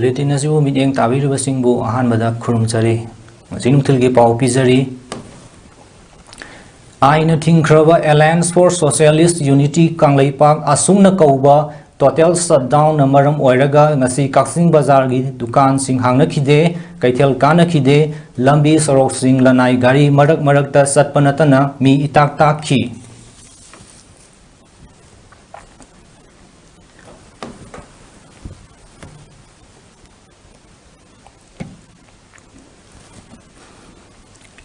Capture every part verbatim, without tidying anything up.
Bulletin ꯑꯁꯤꯕꯨ ꯃꯤꯠꯌꯦꯡ ꯇꯥꯕꯤꯔꯤꯕꯁꯤꯡꯕꯨ ꯑꯍꯥꯟꯕꯗ ꯈꯨꯔꯨꯝꯖꯔꯤ꯫ ꯍꯧꯖꯤꯛ ꯅꯨꯡꯊꯤꯜꯒꯤ ꯄꯥꯎ ꯄꯤꯖꯔꯤ꯫ ꯑꯥꯏꯟꯅ ꯊꯤꯡꯈ꯭ꯔꯕ Alliance for Socialist Unity Kangleipak ꯑꯁꯨꯝꯅ ꯀꯧꯕ total shutdownꯅ ꯃꯔꯝ ꯑꯣꯏꯔꯒ ꯉꯁꯤ ꯀꯛꯆꯤꯡ ꯕꯖꯥꯔꯒꯤ ꯗꯨꯀꯥꯟꯁꯤꯡ ꯍꯥꯡꯅꯈꯤꯗꯦ, ꯀꯩꯊꯦꯜ ꯀꯥꯅꯈꯤꯗꯦ, ꯂꯝꯕꯤ ꯁꯣꯔꯣꯛꯁꯤꯡ ꯂꯅꯥꯏ ꯒꯥꯔꯤ ꯃꯔꯛ ꯃꯔꯛꯇ ꯆꯠꯄ ꯅꯠꯇꯅ ꯃꯤ ꯏꯇꯥꯛ ꯇꯥꯛꯈꯤ꯫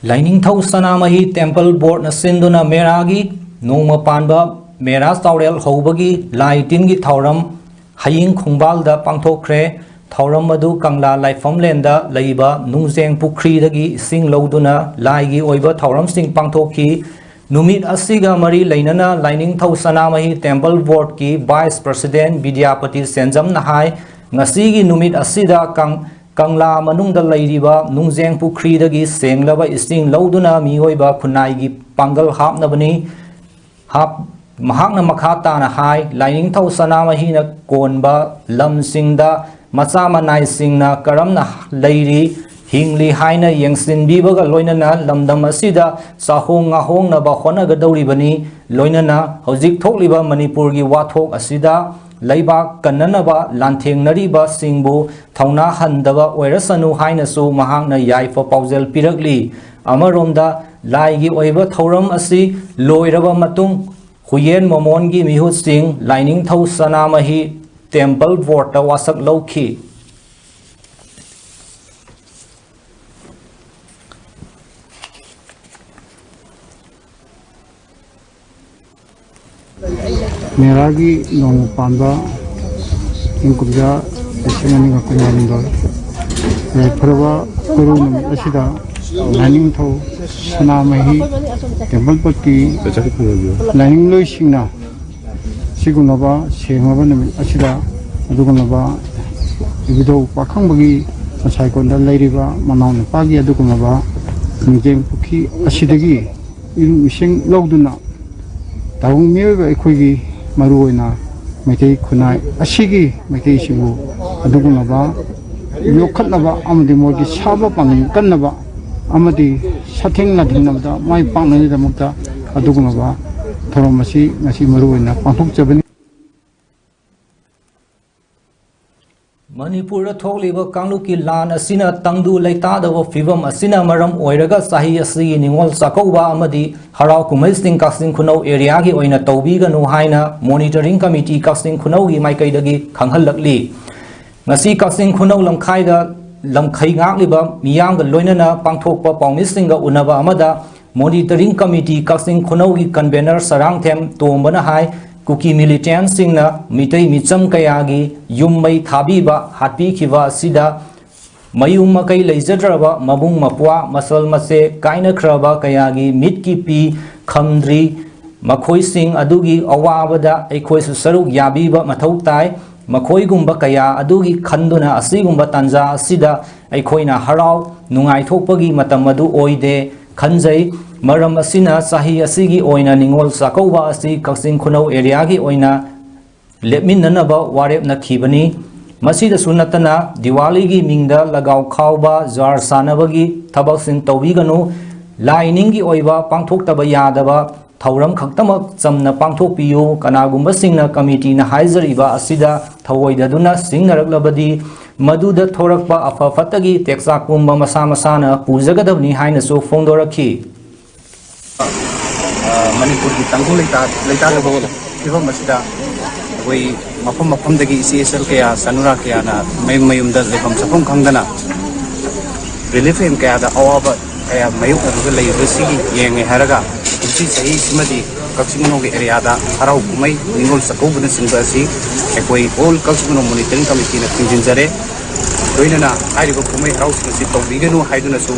ꯂꯥꯏꯅꯤꯡꯊꯧ ꯁꯅꯥꯃꯍꯤ Temple Boardꯅ ꯁꯤꯟꯗꯨꯅ ꯃꯦꯔꯥꯒꯤ ꯅꯣꯡꯃ ꯄꯥꯟꯕ ꯃꯦꯔꯥ ꯆꯥꯎꯔꯦꯜ ꯍꯧꯕꯒꯤ ꯂꯥꯏ ꯇꯤꯟꯒꯤ ꯊꯧꯔꯝ ꯍꯌꯤꯡ ꯈꯣꯡꯕꯥꯜꯗ ꯄꯥꯡꯊꯣꯛꯈ꯭ꯔꯦ꯫ ꯊꯧꯔꯝ ꯑꯗꯨ ꯀꯪꯂꯥ ꯂꯥꯏꯐꯝꯂꯦꯟꯗ ꯂꯩꯕ ꯅꯨꯡꯖꯦꯡ ꯄꯨꯈ꯭ꯔꯤꯗꯒꯤ ꯏꯁꯤꯡ ꯂꯧꯗꯨꯅ ꯂꯥꯏꯒꯤ ꯑꯣꯏꯕ ꯊꯧꯔꯝꯁꯤꯡ ꯄꯥꯡꯊꯣꯛꯈꯤ꯫ ꯅꯨꯃꯤꯠ ꯑꯁꯤꯒ ꯃꯔꯤ ꯂꯩꯅꯅ ꯂꯥꯏꯅꯤꯡꯊꯧ ꯁꯅꯥꯃꯍꯤ Temple Boardꯀꯤ Vice President ꯕꯤꯗ꯭ꯌꯥꯄꯇꯤ ꯁꯦꯟꯖꯝꯅ ꯍꯥꯏ, ꯉꯁꯤꯒꯤ ꯅꯨꯃꯤꯠ ꯑꯁꯤꯗ ꯀꯪ-, ꯀꯪꯂꯥ ꯃꯅꯨꯡꯗ ꯂꯩꯔꯤꯕ ꯅꯨꯡꯖꯦꯡ ꯄꯨꯈ꯭ꯔꯤꯗꯒꯤ ꯁꯦꯡꯂꯕ ꯏꯁꯤꯡ ꯂꯧꯗꯨꯅ ꯃꯤꯑꯣꯏꯕ ꯈꯨꯟꯅꯥꯏꯒꯤ ꯄꯥꯡꯒꯜ ꯍꯥꯞꯅꯕꯅꯤ꯫ ꯍꯥꯞ-, ꯃꯍꯥꯛꯅ ꯃꯈꯥ ꯇꯥꯅ ꯍꯥꯏ, ꯂꯥꯏꯅꯤꯡꯊꯧ ꯁꯅꯥꯃꯍꯤꯅ ꯀꯣꯟꯕ ꯂꯝꯁꯤꯡꯗ ꯃꯆꯥ ꯃꯅꯥꯏꯁꯤꯡꯅ ꯀꯔꯝꯅ ꯂꯩꯔꯤ, ꯍꯤꯡꯂꯤ ꯍꯥꯏꯅ ꯌꯦꯡꯁꯤꯟꯕꯤꯕꯒ ꯂꯣꯏꯅꯅ ꯂꯝꯗꯝ ꯑꯁꯤꯗ ꯆꯥꯍꯣꯡ ꯉꯥꯍꯣꯡꯅꯕ ꯍꯣꯠꯅꯒꯗꯧꯔꯤꯕꯅꯤ꯫ ꯂꯣꯏꯅꯅ ꯍꯧꯖꯤꯛ ꯊꯣꯛꯂꯤꯕ ꯃꯅꯤꯄꯨꯔꯒꯤ ꯋꯥꯊꯣꯛ ꯑꯁꯤꯗ ꯂꯩꯕꯥꯛ ꯀꯟꯅꯅꯕ ꯂꯥꯟꯊꯦꯡꯅꯔꯤꯕꯁꯤꯡꯕꯨ ꯊꯧꯅꯥ ꯍꯟꯗꯕ ꯑꯣꯏꯔꯁꯅꯨ ꯍꯥꯏꯅꯁꯨ ꯃꯍꯥꯛꯅ ꯌꯥꯏꯐ ꯄꯥꯎꯖꯦꯜ ꯄꯤꯔꯛꯂꯤ꯫ ꯑꯃꯔꯣꯝꯗ ꯂꯥꯏꯒꯤ ꯑꯣꯏꯕ ꯊꯧꯔꯝ ꯑꯁꯤ ꯂꯣꯏꯔꯕ ꯃꯇꯨꯡ ꯍꯨꯌꯦꯟ ꯃꯣꯃꯣꯟꯒꯤ ꯃꯤꯍꯨꯠꯁꯤꯡ ꯂꯥꯏꯅꯤꯡꯊꯧ ꯁꯅꯥꯃꯍꯤ Temple Boardꯇ ꯋꯥꯁꯛ ꯂꯧꯈꯤ꯫ ꯃꯦꯔꯥꯒꯤ ꯅꯣꯡꯃ ꯄꯥꯟꯕ ꯏꯪ ꯀꯨꯝꯖꯥ ꯂꯤꯁꯤꯡ ꯑꯅꯤꯒ ꯀꯨꯟꯃꯥꯊꯣꯏ ꯌꯥꯏꯐꯔꯕ ꯀꯨꯔꯨ ꯅꯨꯃꯤꯠ ꯑꯁꯤꯗ ꯂꯥꯏꯅꯤꯡꯊꯧ ꯁꯅꯥꯃꯍꯤ Temple Boardꯀꯤ ꯂꯥꯏꯅꯤꯡꯂꯣꯏꯁꯤꯡꯅ ꯁꯤꯒꯨꯝꯂꯕ ꯁꯦꯡꯂꯕ ꯅꯨꯃꯤꯠ ꯑꯁꯤꯗ ꯑꯗꯨꯒꯨꯝꯂꯕ ꯏꯕꯨꯙꯧ ꯄꯥꯈꯪꯕꯒꯤ ꯃꯁꯥꯏꯀꯣꯟꯗ ꯂꯩꯔꯤꯕ ꯃꯅꯥꯎ ꯅꯨꯄꯥꯒꯤ ꯑꯗꯨꯒꯨꯝꯂꯕ ꯅꯨꯡꯖꯦꯡ ꯄꯨꯈ꯭ꯔꯤ ꯑꯁꯤꯗꯒꯤ ꯏꯔꯨ ꯏꯁꯤꯡ ꯂꯧꯗꯨꯅ ꯇꯥꯏꯕꯪ ꯃꯤꯑꯣꯏꯕ ꯑꯩꯈꯣꯏꯒꯤ, ꯃꯔꯨꯑꯣꯏꯅ ꯃꯩꯇꯩ ꯈꯨꯟꯅꯥꯏ ꯑꯁꯤꯒꯤ ꯃꯩꯇꯩꯁꯤꯡꯕꯨ ꯑꯗꯨꯒꯨꯝꯂꯕ ꯌꯣꯛꯈꯠꯅꯕ ꯑꯃꯗꯤ ꯃꯣꯏꯒꯤ ꯁꯥꯕ ꯄꯥꯡꯒꯜ ꯀꯟꯅꯕ ꯑꯃꯗꯤ ꯁꯥꯊꯦꯡ ꯂꯥꯟꯊꯦꯡꯅꯕꯗ ꯃꯥꯏ ꯄꯥꯛꯅꯕꯒꯤꯗꯃꯛꯇ ꯑꯗꯨꯒꯨꯝꯂꯕ ꯊꯧꯔꯝ ꯑꯁꯤ ꯉꯁꯤ ꯃꯔꯨ ꯑꯣꯏꯅ ꯄꯥꯡꯊꯣꯛꯆꯕꯅꯤ꯫ ꯃꯅꯤꯄꯨꯔꯗ ꯊꯣꯛꯂꯤꯕ ꯀꯥꯡꯂꯨꯞꯀꯤ ꯂꯥꯟ ꯑꯁꯤꯅ ꯇꯪꯗꯨ ꯂꯩꯇꯥꯗꯕ ꯐꯤꯕꯝ ꯑꯁꯤꯅ ꯃꯔꯝ ꯑꯣꯏꯔꯒ ꯆꯍꯤ ꯑꯁꯤꯒꯤ ꯅꯤꯉꯣꯜ ꯆꯥꯛꯀꯧꯕ ꯑꯃꯗꯤ ꯍꯔꯥꯎ ꯀꯨꯝꯍꯩꯁꯤꯡ ꯀꯛꯆꯤꯡ ꯈꯨꯅꯧ ꯑꯦꯔꯤꯌꯥꯒꯤ ꯑꯣꯏꯅ ꯇꯧꯕꯤꯒꯅꯨ ꯍꯥꯏꯅ ꯃꯣꯅꯤꯇꯔꯤꯡ ꯀꯃꯤꯇꯤ ꯀꯛꯆꯤꯡ ꯈꯨꯅꯧꯒꯤ ꯃꯥꯏꯀꯩꯗꯒꯤ ꯈꯪꯍꯜꯂꯛꯂꯤ꯫ ꯉꯁꯤ ꯀꯛꯆꯤꯡ ꯈꯨꯅꯧ ꯂꯝꯈꯥꯏꯗ ꯂꯝꯈꯩ ꯉꯥꯛꯂꯤꯕ ꯃꯤꯌꯥꯝꯒ ꯂꯣꯏꯅꯅ ꯄꯥꯡꯊꯣꯛꯄ ꯄꯥꯎꯃꯤꯁꯤꯡꯒ ꯎꯅꯕ ꯑꯃꯗ ꯃꯣꯅꯤꯇꯔꯤꯡ ꯀꯃꯤꯇꯤ ꯀꯛꯆꯤꯡ ꯈꯨꯅꯧꯒꯤ ꯀꯟꯚꯦꯅꯔ ꯁꯔꯥꯡꯊꯦꯝ ꯇꯣꯝꯕꯅ ꯍꯥꯏ, ꯀꯨꯀꯤ ꯃꯤꯂꯤꯇꯦꯟꯁꯤꯡꯅ ꯃꯤꯇꯩ ꯃꯤꯆꯝ ꯀꯌꯥꯒꯤ ꯌꯨꯝ ꯃꯩ ꯊꯥꯕꯤꯕ ꯍꯥꯠꯄꯤꯈꯤꯕ ꯑꯁꯤꯗ ꯃꯌꯨꯝ ꯃꯀꯩ ꯂꯩꯖꯗ꯭ꯔꯕ ꯃꯕꯨꯡ ꯃꯄ꯭ꯋꯥ, ꯃꯁꯜ ꯃꯆꯦ ꯀꯥꯏꯅꯈ꯭ꯔꯕ ꯀꯌꯥꯒꯤ ꯃꯤꯠꯀꯤ ꯄꯤ ꯈꯝꯗ꯭ꯔꯤ꯫ ꯃꯈꯣꯏꯁꯤꯡ ꯑꯗꯨꯒꯤ ꯑꯋꯥꯕꯗ ꯑꯩꯈꯣꯏꯁꯨ ꯁꯔꯨꯛ ꯌꯥꯕꯤꯕ ꯃꯊꯧ ꯇꯥꯏ꯫ ꯃꯈꯣꯏꯒꯨꯝꯕ ꯀꯌꯥ ꯑꯗꯨꯒꯤ ꯈꯟꯗꯨꯅ ꯑꯁꯤꯒꯨꯝꯕ ꯇꯥꯟꯖꯥ ꯑꯁꯤꯗ ꯑꯩꯈꯣꯏꯅ ꯍꯔꯥꯎ ꯅꯨꯡꯉꯥꯏꯊꯣꯛꯄꯒꯤ ꯃꯇꯝ ꯑꯗꯨ ꯑꯣꯏꯗꯦ ꯈꯟꯖꯩ꯫ ꯃꯔꯝ ꯑꯁꯤꯅ ꯆꯍꯤ ꯑꯁꯤꯒꯤ ꯑꯣꯏꯅ ꯅꯤꯉꯣꯜ ꯆꯥꯛꯀꯧꯕ ꯑꯁꯤ ꯀꯛꯆꯤꯡ ꯈꯨꯅꯧ ꯑꯦꯔꯤꯌꯥꯒꯤ ꯑꯣꯏꯅ ꯂꯦꯞꯃꯤꯟꯅꯅꯕ ꯋꯥꯔꯦꯞꯅꯈꯤꯕꯅꯤ꯫ ꯃꯁꯤꯗꯁꯨ ꯅꯠꯇꯅ ꯗꯤꯋꯥꯂꯤꯒꯤ ꯃꯤꯡꯗ ꯂꯒꯥꯎ ꯈꯥꯎꯕ, ꯖ꯭ꯋꯥꯔ ꯁꯥꯟꯅꯕꯒꯤ ꯊꯕꯛꯁꯤꯡ ꯇꯧꯕꯤꯒꯅꯨ꯫ ꯂꯥꯏ ꯅꯤꯡꯒꯤ ꯑꯣꯏꯕ ꯄꯥꯡꯊꯣꯛꯇꯕ ꯌꯥꯗꯕ ꯊꯧꯔꯝ ꯈꯛꯇꯃꯛ ꯆꯝꯅ ꯄꯥꯡꯊꯣꯛꯄꯤꯌꯨ꯫ ꯀꯅꯥꯒꯨꯝꯕꯁꯤꯡꯅ ꯀꯃꯤꯇꯤꯅ ꯍꯥꯏꯖꯔꯤꯕ ꯑꯁꯤꯗ ꯊꯧꯑꯣꯏꯗꯗꯨꯅ ꯁꯤꯖꯤꯟꯅꯔꯛꯂꯕꯗꯤ ꯃꯗꯨꯗ ꯊꯣꯔꯛꯄ ꯑꯐ ꯐꯠꯇꯒꯤ ꯇꯦꯛꯆꯥꯛ ꯄꯨꯝꯕ ꯃꯁꯥ ꯃꯁꯥꯅ ꯄꯨꯖꯒꯗꯕꯅꯤ ꯍꯥꯏꯅꯁꯨ ꯐꯣꯡꯗꯣꯔꯛꯈꯤ꯫ ꯃꯅꯤꯄꯨꯔꯒꯤ ꯇꯪꯗꯨ ꯂꯩꯇꯥꯗꯕ ꯐꯤꯕꯝ ꯑꯁꯤꯗ ꯑꯩꯈꯣꯏ ꯃꯐꯝ ꯃꯐꯝꯗꯒꯤ ꯏꯆꯦ ꯏꯆꯜ ꯀꯌꯥ, ꯆꯥꯅꯨꯔꯥ ꯀꯌꯥꯅ ꯃꯌꯨꯝ ꯃꯌꯨꯝꯗ ꯂꯩꯐꯝ ꯆꯥꯐꯝ ꯈꯪꯗꯅ relief camp ꯀꯌꯥꯗ ꯑꯋꯥꯕ ꯀꯌꯥ ꯃꯥꯌꯣꯛꯅꯔꯒ ꯂꯩꯔꯤꯕꯁꯤꯒꯤ ꯌꯦꯡꯉꯦ ꯍꯥꯏꯔꯒ ꯀꯨꯝꯁꯤ ꯆꯍꯤꯁꯤꯃꯗꯤ ꯀꯛꯆꯤꯡ ꯈꯨꯅꯧꯒꯤ ꯑꯦꯔꯤꯌꯥꯗ ꯍꯔꯥꯎ ꯀꯨꯝꯍꯩ, ꯅꯤꯉꯣꯜ ꯆꯥꯛꯀꯧꯕꯅꯆꯤꯡꯕ ꯑꯁꯤ ꯑꯩꯈꯣꯏ all ꯀꯛꯆꯤꯡ ꯈꯨꯅꯧ ꯃꯣꯅꯤꯇꯔꯤꯡ ꯀꯃꯤꯇꯤꯅ ꯊꯤꯡꯖꯤꯟꯖꯔꯦ꯫ ꯂꯣꯏꯅꯅ ꯍꯥꯏꯔꯤꯕ ꯀꯨꯝꯍꯩ ꯍꯔꯥꯎꯁꯤꯡ ꯑꯁꯤ ꯇꯧꯕꯤꯒꯅꯨ ꯍꯥꯏꯗꯨꯅꯁꯨ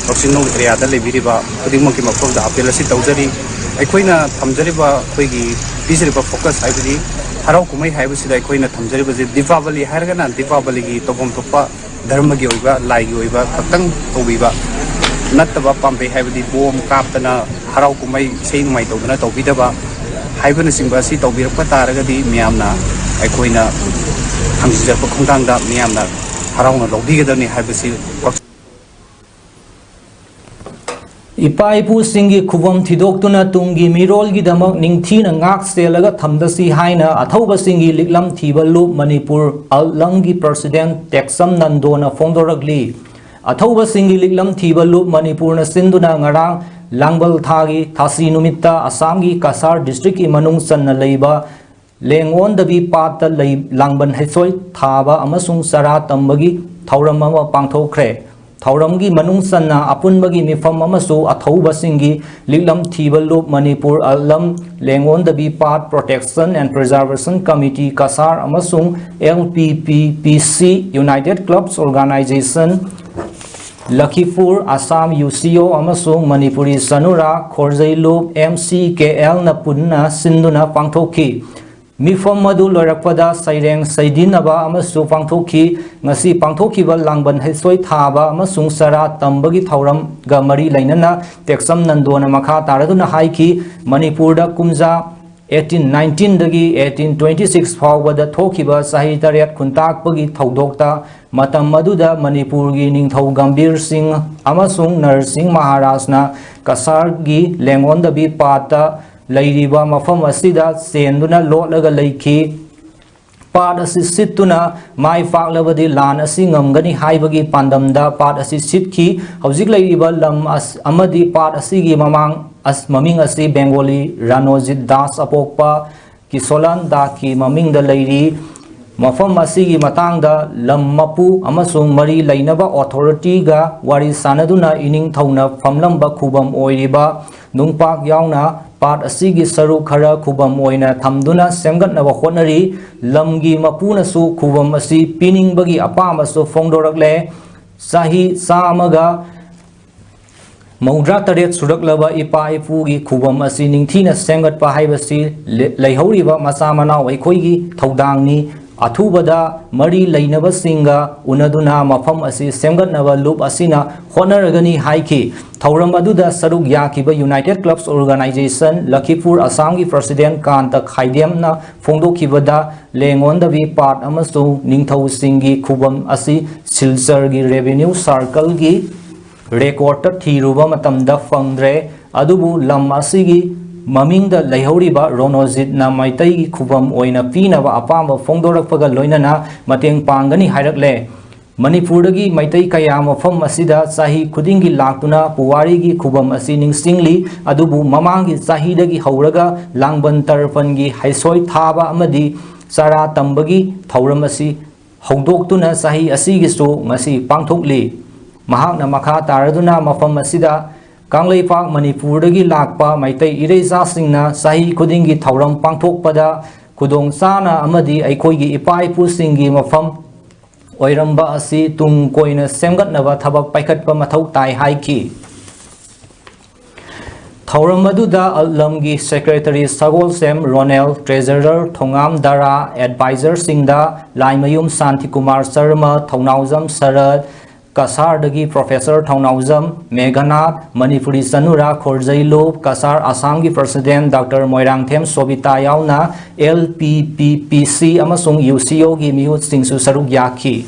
ꯀꯛꯆꯤꯡ ꯈꯨꯅꯧ ꯑꯦꯔꯤꯌꯥꯗ ꯂꯩꯕꯤꯔꯤꯕ ꯈꯨꯗꯤꯡꯃꯛꯀꯤ ꯃꯐꯝꯗ ꯑꯄꯤꯜ ꯑꯁꯤ ꯇꯧꯖꯔꯤ꯫ ꯑꯩꯈꯣꯏꯅ ꯊꯝꯖꯔꯤꯕ ꯑꯩꯈꯣꯏꯒꯤ ꯄꯤꯖꯔꯤꯕ focus ꯍꯥꯏꯕꯗꯤ ꯍꯔꯥꯎ ꯀꯨꯝꯍꯩ ꯍꯥꯏꯕꯁꯤꯗ ꯑꯩꯈꯣꯏꯅ ꯊꯝꯖꯔꯤꯕꯁꯤ ꯗꯤꯄꯥꯕꯂꯤ ꯍꯥꯏꯔꯒꯅ ꯗꯤꯄꯥꯕꯂꯤꯒꯤ ꯇꯧꯐꯝ ꯊꯣꯛꯄ ꯙꯔꯃꯒꯤ ꯑꯣꯏꯕ, ꯂꯥꯏꯒꯤ ꯑꯣꯏꯕ ꯈꯛꯇꯪ ꯇꯧꯕꯤꯕ ꯅꯠꯇꯕ, ꯄꯥꯝꯕꯩ ꯍꯥꯏꯕꯗꯤ ꯕꯣꯝ ꯀꯥꯞꯇꯅ ꯍꯔꯥꯎ ꯀꯨꯝꯍꯩ ꯏꯁꯩ ꯅꯣꯡꯃꯥꯏ ꯇꯧꯗꯅ ꯇꯧꯕꯤꯗꯕ ꯍꯥꯏꯕꯅꯆꯤꯡꯕ ꯑꯁꯤ ꯇꯧꯕꯤꯔꯛꯄ ꯇꯥꯔꯒꯗꯤ ꯃꯤꯌꯥꯝꯅ ꯑꯩꯈꯣꯏꯅ ꯊꯝꯖꯤꯟꯖꯔꯛꯄ ꯈꯣꯡꯊꯥꯡꯗ ꯃꯤꯌꯥꯝꯅ ꯍꯔꯥꯎꯅ ꯂꯧꯕꯤꯒꯗꯕꯅꯤ ꯍꯥꯏꯕꯁꯤ ꯏꯄꯥ ꯏꯄꯨꯁꯤꯡꯒꯤ ꯈꯨꯕꯝ ꯊꯤꯗꯣꯛꯇꯨꯅ ꯇꯨꯡꯒꯤ ꯃꯤꯔꯣꯜꯒꯤꯗꯃꯛ ꯅꯤꯡꯊꯤꯅ ꯉꯥꯛ ꯁꯦꯜꯂꯒ ꯊꯝꯗꯁꯤ ꯍꯥꯏꯅ ꯑꯊꯧꯕꯁꯤꯡꯒꯤ ꯂꯤꯛꯂꯝ ꯊꯤꯕ ꯂꯨꯞ ꯃꯅꯤꯄꯨꯔ ꯑꯜꯂꯝꯒꯤ president ꯇꯦꯛꯁꯝ ꯅꯟꯗꯣꯅ ꯐꯣꯡꯗꯣꯔꯛꯂꯤ꯫ ꯑꯊꯧꯕꯁꯤꯡꯒꯤ ꯂꯤꯛꯂꯝ ꯊꯤꯕ ꯂꯨꯞ ꯃꯅꯤꯄꯨꯔꯅ ꯁꯤꯟꯗꯨꯅ ꯉꯔꯥꯡ ꯂꯥꯡꯕꯜ ꯊꯥꯒꯤ ꯊꯥꯁꯤ ꯅꯨꯃꯤꯠꯇ ꯑꯁꯥꯝꯒꯤ ꯀꯁꯥꯔ districtꯀꯤ ꯃꯅꯨꯡ ꯆꯟꯅ ꯂꯩꯕ ꯂꯦꯡꯑꯣꯟꯗꯕꯤ ꯄꯥꯠꯇ ꯂꯩ ꯂꯥꯡꯕꯟ ꯍꯩꯁꯣꯏ ꯊꯥꯕ ꯑꯃꯁꯨꯡ ꯆꯔꯥ ꯇꯝꯕꯒꯤ ꯊꯧꯔꯝ ꯑꯃ ꯄꯥꯡꯊꯣꯛꯈ꯭ꯔꯦ꯫ ꯊꯧꯔꯝꯒꯤ ꯃꯅꯨꯡ ꯆꯟꯅ ꯑꯄꯨꯟꯕꯒꯤ ꯃꯤꯐꯝ ꯑꯃꯁꯨ ꯑꯊꯧꯕꯁꯤꯡꯒꯤ ꯂꯤꯛꯂꯝ ꯊꯤꯕ ꯂꯨꯞ ꯃꯅꯤꯄꯨꯔ ꯑꯜꯂꯝ ꯂꯦꯡꯑꯣꯟꯗꯕꯤ ꯄꯥꯠ Protection and Preservation Committee Cachar ꯑꯃꯁꯨꯡ L P P P C United Clubs Organization Lakhipur Assam U C O ꯑꯃꯁꯨꯡ ꯃꯅꯤꯄꯨꯔꯤ ꯁꯅꯨꯔꯥ ꯈꯣꯔꯖꯩ ꯂꯨꯞ M C K L ꯅ ꯄꯨꯟꯅ ꯁꯤꯟꯗꯨꯅ ꯄꯥꯡꯊꯣꯛꯈꯤ꯫ ꯃꯤꯐꯝ ꯑꯗꯨ ꯂꯣꯏꯔꯛꯄꯗ ꯁꯩꯔꯦꯡ ꯁꯩꯗꯤꯟꯅꯕ ꯑꯃꯁꯨ ꯄꯥꯡꯊꯣꯛꯈꯤ꯫ ꯉꯁꯤ ꯄꯥꯡꯊꯣꯛꯈꯤꯕ ꯂꯥꯡꯕꯟ ꯍꯩꯁꯣꯏ ꯊꯥꯕ ꯑꯃꯁꯨꯡ ꯆꯔꯥ ꯇꯝꯕꯒꯤ ꯊꯧꯔꯝꯒ ꯃꯔꯤ ꯂꯩꯅꯅ ꯇꯦꯛꯁꯝ ꯅꯟꯗꯣꯅ ꯃꯈꯥ ꯇꯥꯔꯗꯨꯅ ꯍꯥꯏꯈꯤ, ꯃꯅꯤꯄꯨꯔꯗ ꯀꯨꯝꯖꯥ eighteen nineteen ꯗꯒꯤ eighteen twenty six ꯐꯥꯎꯕꯗ ꯊꯣꯛꯈꯤꯕ ꯆꯍꯤ ꯇꯔꯦꯠ ꯈꯨꯟꯇꯥꯛꯄꯒꯤ ꯊꯧꯗꯣꯛꯇ ꯃꯇꯝ ꯑꯗꯨꯗ ꯃꯅꯤꯄꯨꯔꯒꯤ ꯅꯤꯡꯊꯧ ꯒꯝꯚꯤꯔ ꯁꯤꯡ ꯑꯃꯁꯨꯡ ꯅꯔꯁꯤꯡ ꯃꯍꯥꯔꯥꯖꯅ ꯀꯁꯥꯔꯒꯤ ꯂꯦꯡꯑꯣꯟꯗꯕꯤ ꯄꯥꯠꯇ ꯂꯩꯔꯤꯕ ꯃꯐꯝ ꯑꯁꯤꯗ ꯆꯦꯟꯗꯨꯅ ꯂꯣꯠꯂꯒ ꯂꯩꯈꯤ꯫ ꯄꯥꯠ ꯑꯁꯤ ꯁꯤꯠꯇꯨꯅ ꯃꯥꯏ ꯄꯥꯛꯂꯕꯗꯤ ꯂꯥꯟ ꯑꯁꯤ ꯉꯝꯒꯅꯤ ꯍꯥꯏꯕꯒꯤ ꯄꯥꯟꯗꯝꯗ ꯄꯥꯠ ꯑꯁꯤ ꯁꯤꯠꯈꯤ꯫ ꯍꯧꯖꯤꯛ ꯂꯩꯔꯤꯕ ꯂꯝ ꯑꯁ-, ꯑꯃꯗꯤ ꯄꯥꯠ ꯑꯁꯤꯒꯤ ꯃꯃꯥꯡ ꯑꯁ-, ꯃꯃꯤꯡ ꯑꯁꯤ ꯕꯦꯡꯒꯣꯂꯤ ꯔꯥꯅꯣꯖꯤꯠ ꯗꯥꯁ ꯑꯄꯣꯛꯄ ꯀꯤꯁꯣꯂꯥꯟ ꯗꯥꯁꯀꯤ ꯃꯃꯤꯡꯗ ꯂꯩꯔꯤ꯫ ꯃꯐꯝ ꯑꯁꯤꯒꯤ ꯃꯇꯥꯡꯗ ꯂꯝ ꯃꯄꯨ ꯑꯃꯁꯨꯡ ꯃꯔꯤ ꯂꯩꯅꯕ authorityꯒ ꯋꯥꯔꯤ ꯁꯥꯅꯗꯨꯅ ꯏꯅꯤꯡꯊꯧꯅ ꯐꯝꯂꯝꯕ ꯈꯨꯕꯝ ꯑꯣꯏꯔꯤꯕ ꯅꯨꯡꯄꯥꯛ ꯌꯥꯎꯅ ꯄꯥꯠ ꯑꯁꯤꯒꯤ ꯁꯔꯨꯛ ꯈꯔ ꯈꯨꯕꯝ ꯑꯣꯏꯅ ꯊꯝꯗꯨꯅ ꯁꯦꯝꯒꯠꯅꯕ ꯍꯣꯠꯅꯔꯤ꯫ ꯂꯝꯒꯤ ꯃꯄꯨꯅꯁꯨ ꯈꯨꯕꯝ ꯑꯁꯤ ꯄꯤꯅꯤꯡꯕꯒꯤ ꯑꯄꯥꯝꯕꯁꯨ ꯐꯣꯡꯗꯣꯔꯛꯂꯦ꯫ ꯆꯍꯤ ꯆꯥꯝꯃꯒ ꯃꯧꯗ꯭ꯔꯥ ꯇꯔꯦꯠ ꯁꯨꯔꯛꯂꯕ ꯏꯄꯥ ꯏꯄꯨꯒꯤ ꯈꯨꯕꯝ ꯑꯁꯤ ꯅꯤꯡꯊꯤꯅ ꯁꯦꯝꯒꯠꯄ ꯍꯥꯏꯕꯁꯤ ꯂꯦ-, ꯂꯩꯍꯧꯔꯤꯕ ꯃꯆꯥ ꯃꯅꯥꯎ ꯑꯩꯈꯣꯏꯒꯤ ꯊꯧꯗꯥꯡꯅꯤ꯫ ꯑꯊꯨꯕꯗ ꯃꯔꯤ ꯂꯩꯅꯕꯁꯤꯡꯒ ꯎꯅꯗꯨꯅ ꯃꯐꯝ ꯑꯁꯤ ꯁꯦꯝꯒꯠꯅꯕ ꯂꯨꯞ ꯑꯁꯤꯅ ꯍꯣꯠꯅꯔꯒꯅꯤ ꯍꯥꯏꯈꯤ꯫ ꯊꯧꯔꯝ ꯑꯗꯨꯗ ꯁꯔꯨꯛ ꯌꯥꯈꯤꯕ United Clubs Organization ꯂꯈꯤꯄꯨꯔ ꯑꯁꯥꯝꯒꯤ President ꯀꯥꯟꯇ ꯈꯥꯏꯗꯦꯝꯅ ꯐꯣꯡꯗꯣꯛꯈꯤꯕꯗ, ꯂꯦꯡꯉꯣꯟꯗꯕꯤ ꯄꯥꯠ ꯑꯃꯁꯨꯡ ꯅꯤꯡꯊꯧꯁꯤꯡꯒꯤ ꯈꯨꯕꯝ ꯑꯁꯤ ꯁꯤꯜꯆꯔꯒꯤ Revenue Circleꯒꯤ ꯔꯦꯀꯣꯔꯗꯇ ꯊꯤꯔꯨꯕ ꯃꯇꯝꯗ ꯐꯪꯗ꯭ꯔꯦ꯫ ꯑꯗꯨꯕꯨ ꯂꯝ ꯑꯁꯤꯒꯤ ꯃꯃꯤꯡꯗ ꯂꯩꯍꯧꯔꯤꯕ ꯔꯣꯅꯣꯖꯤꯠꯅ ꯃꯩꯇꯩꯒꯤ ꯈꯨꯕꯝ ꯑꯣꯏꯅ ꯄꯤꯅꯕ ꯑꯄꯥꯝꯕ ꯐꯣꯡꯗꯣꯔꯛꯄꯒ ꯂꯣꯏꯅꯅ ꯃꯇꯦꯡ ꯄꯥꯡꯒꯅꯤ ꯍꯥꯏꯔꯛꯂꯦ꯫ ꯃꯅꯤꯄꯨꯔꯗꯒꯤ ꯃꯩꯇꯩ ꯀꯌꯥ ꯃꯐꯝ ꯑꯁꯤꯗ ꯆꯍꯤ ꯈꯨꯗꯤꯡꯒꯤ ꯂꯥꯛꯇꯨꯅ ꯄꯨꯋꯥꯔꯤꯒꯤ ꯈꯨꯕꯝ ꯑꯁꯤ ꯅꯤꯡꯁꯤꯡꯂꯤ꯫ ꯑꯗꯨꯕꯨ ꯃꯃꯥꯡꯒꯤ ꯆꯍꯤꯗꯒꯤ ꯍꯧꯔꯒ ꯂꯥꯡꯕꯟ ꯇꯔꯄꯟꯒꯤ ꯍꯩꯁꯣꯏ ꯊꯥꯕ ꯑꯃꯗꯤ ꯆꯔꯥ ꯇꯝꯕꯒꯤ ꯊꯧꯔꯝ ꯑꯁꯤ ꯍꯧꯗꯣꯛꯇꯨꯅ ꯆꯍꯤ ꯑꯁꯤꯒꯤꯁꯨ ꯉꯁꯤ ꯄꯥꯡꯊꯣꯛꯂꯤ꯫ ꯃꯍꯥꯛꯅ ꯃꯈꯥ ꯇꯥꯔꯗꯨꯅ ꯃꯐꯝ ꯑꯁꯤꯗ ꯀꯪꯂꯩꯄꯥꯛ ꯃꯅꯤꯄꯨꯔꯗꯒꯤ ꯂꯥꯛꯄ ꯃꯩꯇꯩ ꯏꯔꯩꯆꯥꯁꯤꯡꯅ ꯆꯍꯤ ꯈꯨꯗꯤꯡꯒꯤ ꯊꯧꯔꯝ ꯄꯥꯡꯊꯣꯛꯄꯗ ꯈꯨꯗꯣꯡ ꯆꯥꯅ ꯑꯃꯗꯤ ꯑꯩꯈꯣꯏꯒꯤ ꯏꯄꯥ ꯏꯄꯨꯁꯤꯡꯒꯤ ꯃꯐꯝ ꯑꯣꯏꯔꯝꯕ ꯑꯁꯤ ꯇꯨꯡ ꯀꯣꯏꯅ ꯁꯦꯝꯒꯠꯅꯕ ꯊꯕꯛ ꯄꯥꯏꯈꯠꯄ ꯃꯊꯧ ꯇꯥꯏ ꯍꯥꯏꯈꯤ꯫ ꯊꯧꯔꯝ ꯑꯗꯨꯗ ꯂꯝꯒꯤ Secretary ꯁꯒꯣꯜꯁꯦꯝ ꯔꯣꯅꯦꯜ, Treasurer ꯊꯣꯉꯥꯝ ꯗꯥꯔꯥ, Advisorꯁꯤꯡꯗ ꯂꯥꯏꯃꯌꯨꯝ ꯁꯥꯟꯇꯤꯀꯨꯃꯥꯔ ꯁꯔꯃ, ꯊꯧꯅꯥꯎꯖꯝ ꯁꯔꯠ, ꯀꯁꯥꯔꯗꯒꯤ Professor ꯊꯧꯅꯥꯎꯖꯝ ꯃꯦꯘꯅꯥꯊ, ꯃꯅꯤꯄꯨꯔꯤ ꯆꯅꯨꯔꯥ ꯈꯣꯔꯖꯩꯂꯨ, ꯀꯁꯥꯔ ꯑꯁꯥꯝꯒꯤ President Doctor ꯃꯣꯏꯔꯥꯡꯊꯦꯝ ꯁꯣꯕꯤꯇꯥ ꯌꯥꯎꯅ L P P P C ꯑꯃꯁꯨꯡ U C Oꯒꯤ ꯃꯤꯍꯨꯠꯁꯤꯡꯁꯨ ꯁꯔꯨꯛ ꯌꯥꯈꯤ꯫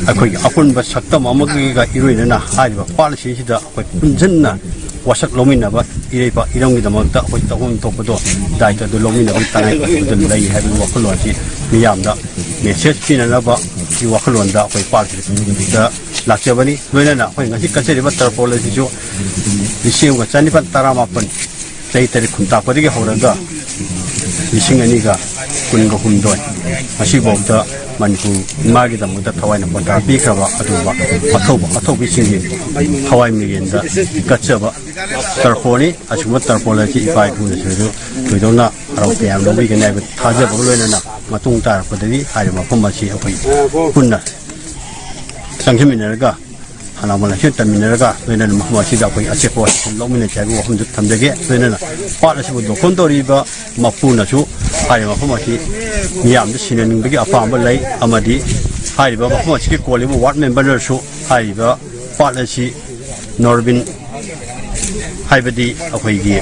ꯑꯩꯈꯣꯏꯒꯤ ꯑꯄꯨꯟꯕ ꯁꯛꯇꯝ ꯑꯃꯒꯤꯒ ꯏꯔꯣꯏꯅꯅ ꯍꯥꯏꯔꯤꯕ ꯄꯥꯠ ꯑꯁꯤꯁꯤꯗ ꯑꯩꯈꯣꯏ ꯄꯨꯟꯁꯤꯟꯅ ꯋꯥꯁꯛ ꯂꯧꯃꯤꯟꯅꯕ, ꯏꯔꯩꯄꯥꯛ ꯏꯔꯝꯒꯤꯗꯃꯛꯇ ꯑꯩꯈꯣꯏ ꯇꯧꯐꯝ ꯊꯣꯛꯄꯗꯣ ꯗꯥꯏꯇ ꯑꯗꯨ ꯂꯧꯃꯤꯟꯅꯕꯒꯤ ꯇꯉꯥꯏ ꯐꯗꯕ ꯂꯩ ꯍꯥꯏꯕꯒꯤ ꯋꯥꯈꯜꯂꯣꯟ ꯑꯁꯤ ꯃꯤꯌꯥꯝꯗ message ꯄꯤꯅꯅꯕꯒꯤ ꯋꯥꯈꯜꯂꯣꯟꯗ ꯑꯩꯈꯣꯏ ꯄꯥꯠ ꯑꯁꯤꯗ ꯂꯥꯛꯆꯕꯅꯤ꯫ ꯂꯣꯏꯅꯅ ꯑꯩꯈꯣꯏ ꯉꯁꯤ ꯀꯠꯆꯔꯤꯕ ꯇꯔꯄꯣꯜ ꯑꯁꯤꯁꯨ ꯂꯤꯁꯤꯡ ꯑꯃꯒ ꯆꯅꯤꯄꯥꯟ ꯇꯔꯥꯃꯥꯄꯟ ꯆꯍꯤ ꯇꯔꯦꯠ ꯈꯨꯟꯇꯥꯛꯄꯗꯒꯤ ꯍꯧꯔꯒ ꯂꯤꯁꯤꯡ ꯑꯅꯤꯒ ꯀꯨꯟꯒ ꯍꯨꯝꯗꯣꯏ ꯉꯁꯤꯐꯥꯎꯗ ꯃꯅꯤꯄꯨꯔ ꯏꯃꯥꯒꯤꯗꯃꯛꯇ ꯊꯋꯥꯏꯅ ꯄꯣꯟꯊꯥ ꯄꯤꯈ꯭ꯔꯕ ꯑꯗꯨꯒꯨꯝꯕ ꯑꯊꯧꯕ ꯑꯊꯧꯕꯤꯁꯤꯡꯒꯤ ꯊꯋꯥꯏ ꯃꯤꯔꯦꯟꯗ ꯀꯠꯆꯕ ꯇꯔꯄꯣꯜꯅꯤ꯫ ꯑꯁꯤꯒꯨꯝꯕ ꯇꯔꯄꯣꯜ ꯑꯁꯤ ꯏꯄꯥ ꯏꯄꯨꯅꯁꯨ ꯊꯣꯏꯗꯣꯛꯅ ꯍꯔꯥꯎ ꯇꯌꯥꯝ ꯂꯧꯕꯤꯒꯅꯤ ꯍꯥꯏꯕ ꯊꯥꯖꯕꯒ ꯂꯣꯏꯅꯅ ꯃꯇꯨꯡ ꯇꯥꯔꯛꯄꯗꯗꯤ ꯍꯥꯏꯔꯤꯕ ꯃꯐꯝ ꯑꯁꯤ ꯑꯩꯈꯣꯏ ꯄꯨꯟꯅ ꯆꯪꯁꯤꯟꯃꯤꯟꯅꯔꯒ ꯂꯥꯡꯕ ꯂꯥꯏꯁꯣꯟ ꯇꯝꯃꯤꯟꯅꯔꯒ ꯂꯣꯏꯅꯅ ꯃꯐꯝ ꯑꯁꯤꯗ ꯑꯩꯈꯣꯏ ꯑꯆꯦꯠꯄ ꯋꯥꯁꯛ ꯂꯧꯃꯤꯟꯅꯁꯤ ꯍꯥꯏꯕ ꯋꯥꯐꯝꯗꯨ ꯊꯝꯖꯒꯦ꯫ ꯂꯣꯏꯅꯅ ꯄꯥꯠ ꯑꯁꯤꯕꯨ ꯗꯣꯈꯣꯟ ꯇꯧꯔꯤꯕ ꯃꯄꯨꯅꯁꯨ ꯍꯥꯏꯔꯤꯕ ꯃꯐꯝ ꯑꯁꯤ ꯃꯤꯌꯥꯝꯗ ꯁꯤꯟꯅꯅꯤꯡꯕꯒꯤ ꯑꯄꯥꯝꯕ ꯂꯩ, ꯑꯃꯗꯤ ꯍꯥꯏꯔꯤꯕ ꯃꯐꯝ ꯑꯁꯤꯒꯤ ꯀꯣꯜꯂꯤꯕ ꯋꯥꯔꯗ ꯃꯦꯝꯕꯔꯅꯁꯨ ꯍꯥꯏꯔꯤꯕ ꯄꯥꯠ ꯑꯁꯤ ꯅꯣꯔꯕꯤꯟ, ꯍꯥꯏꯕꯗꯤ ꯑꯩꯈꯣꯏꯒꯤ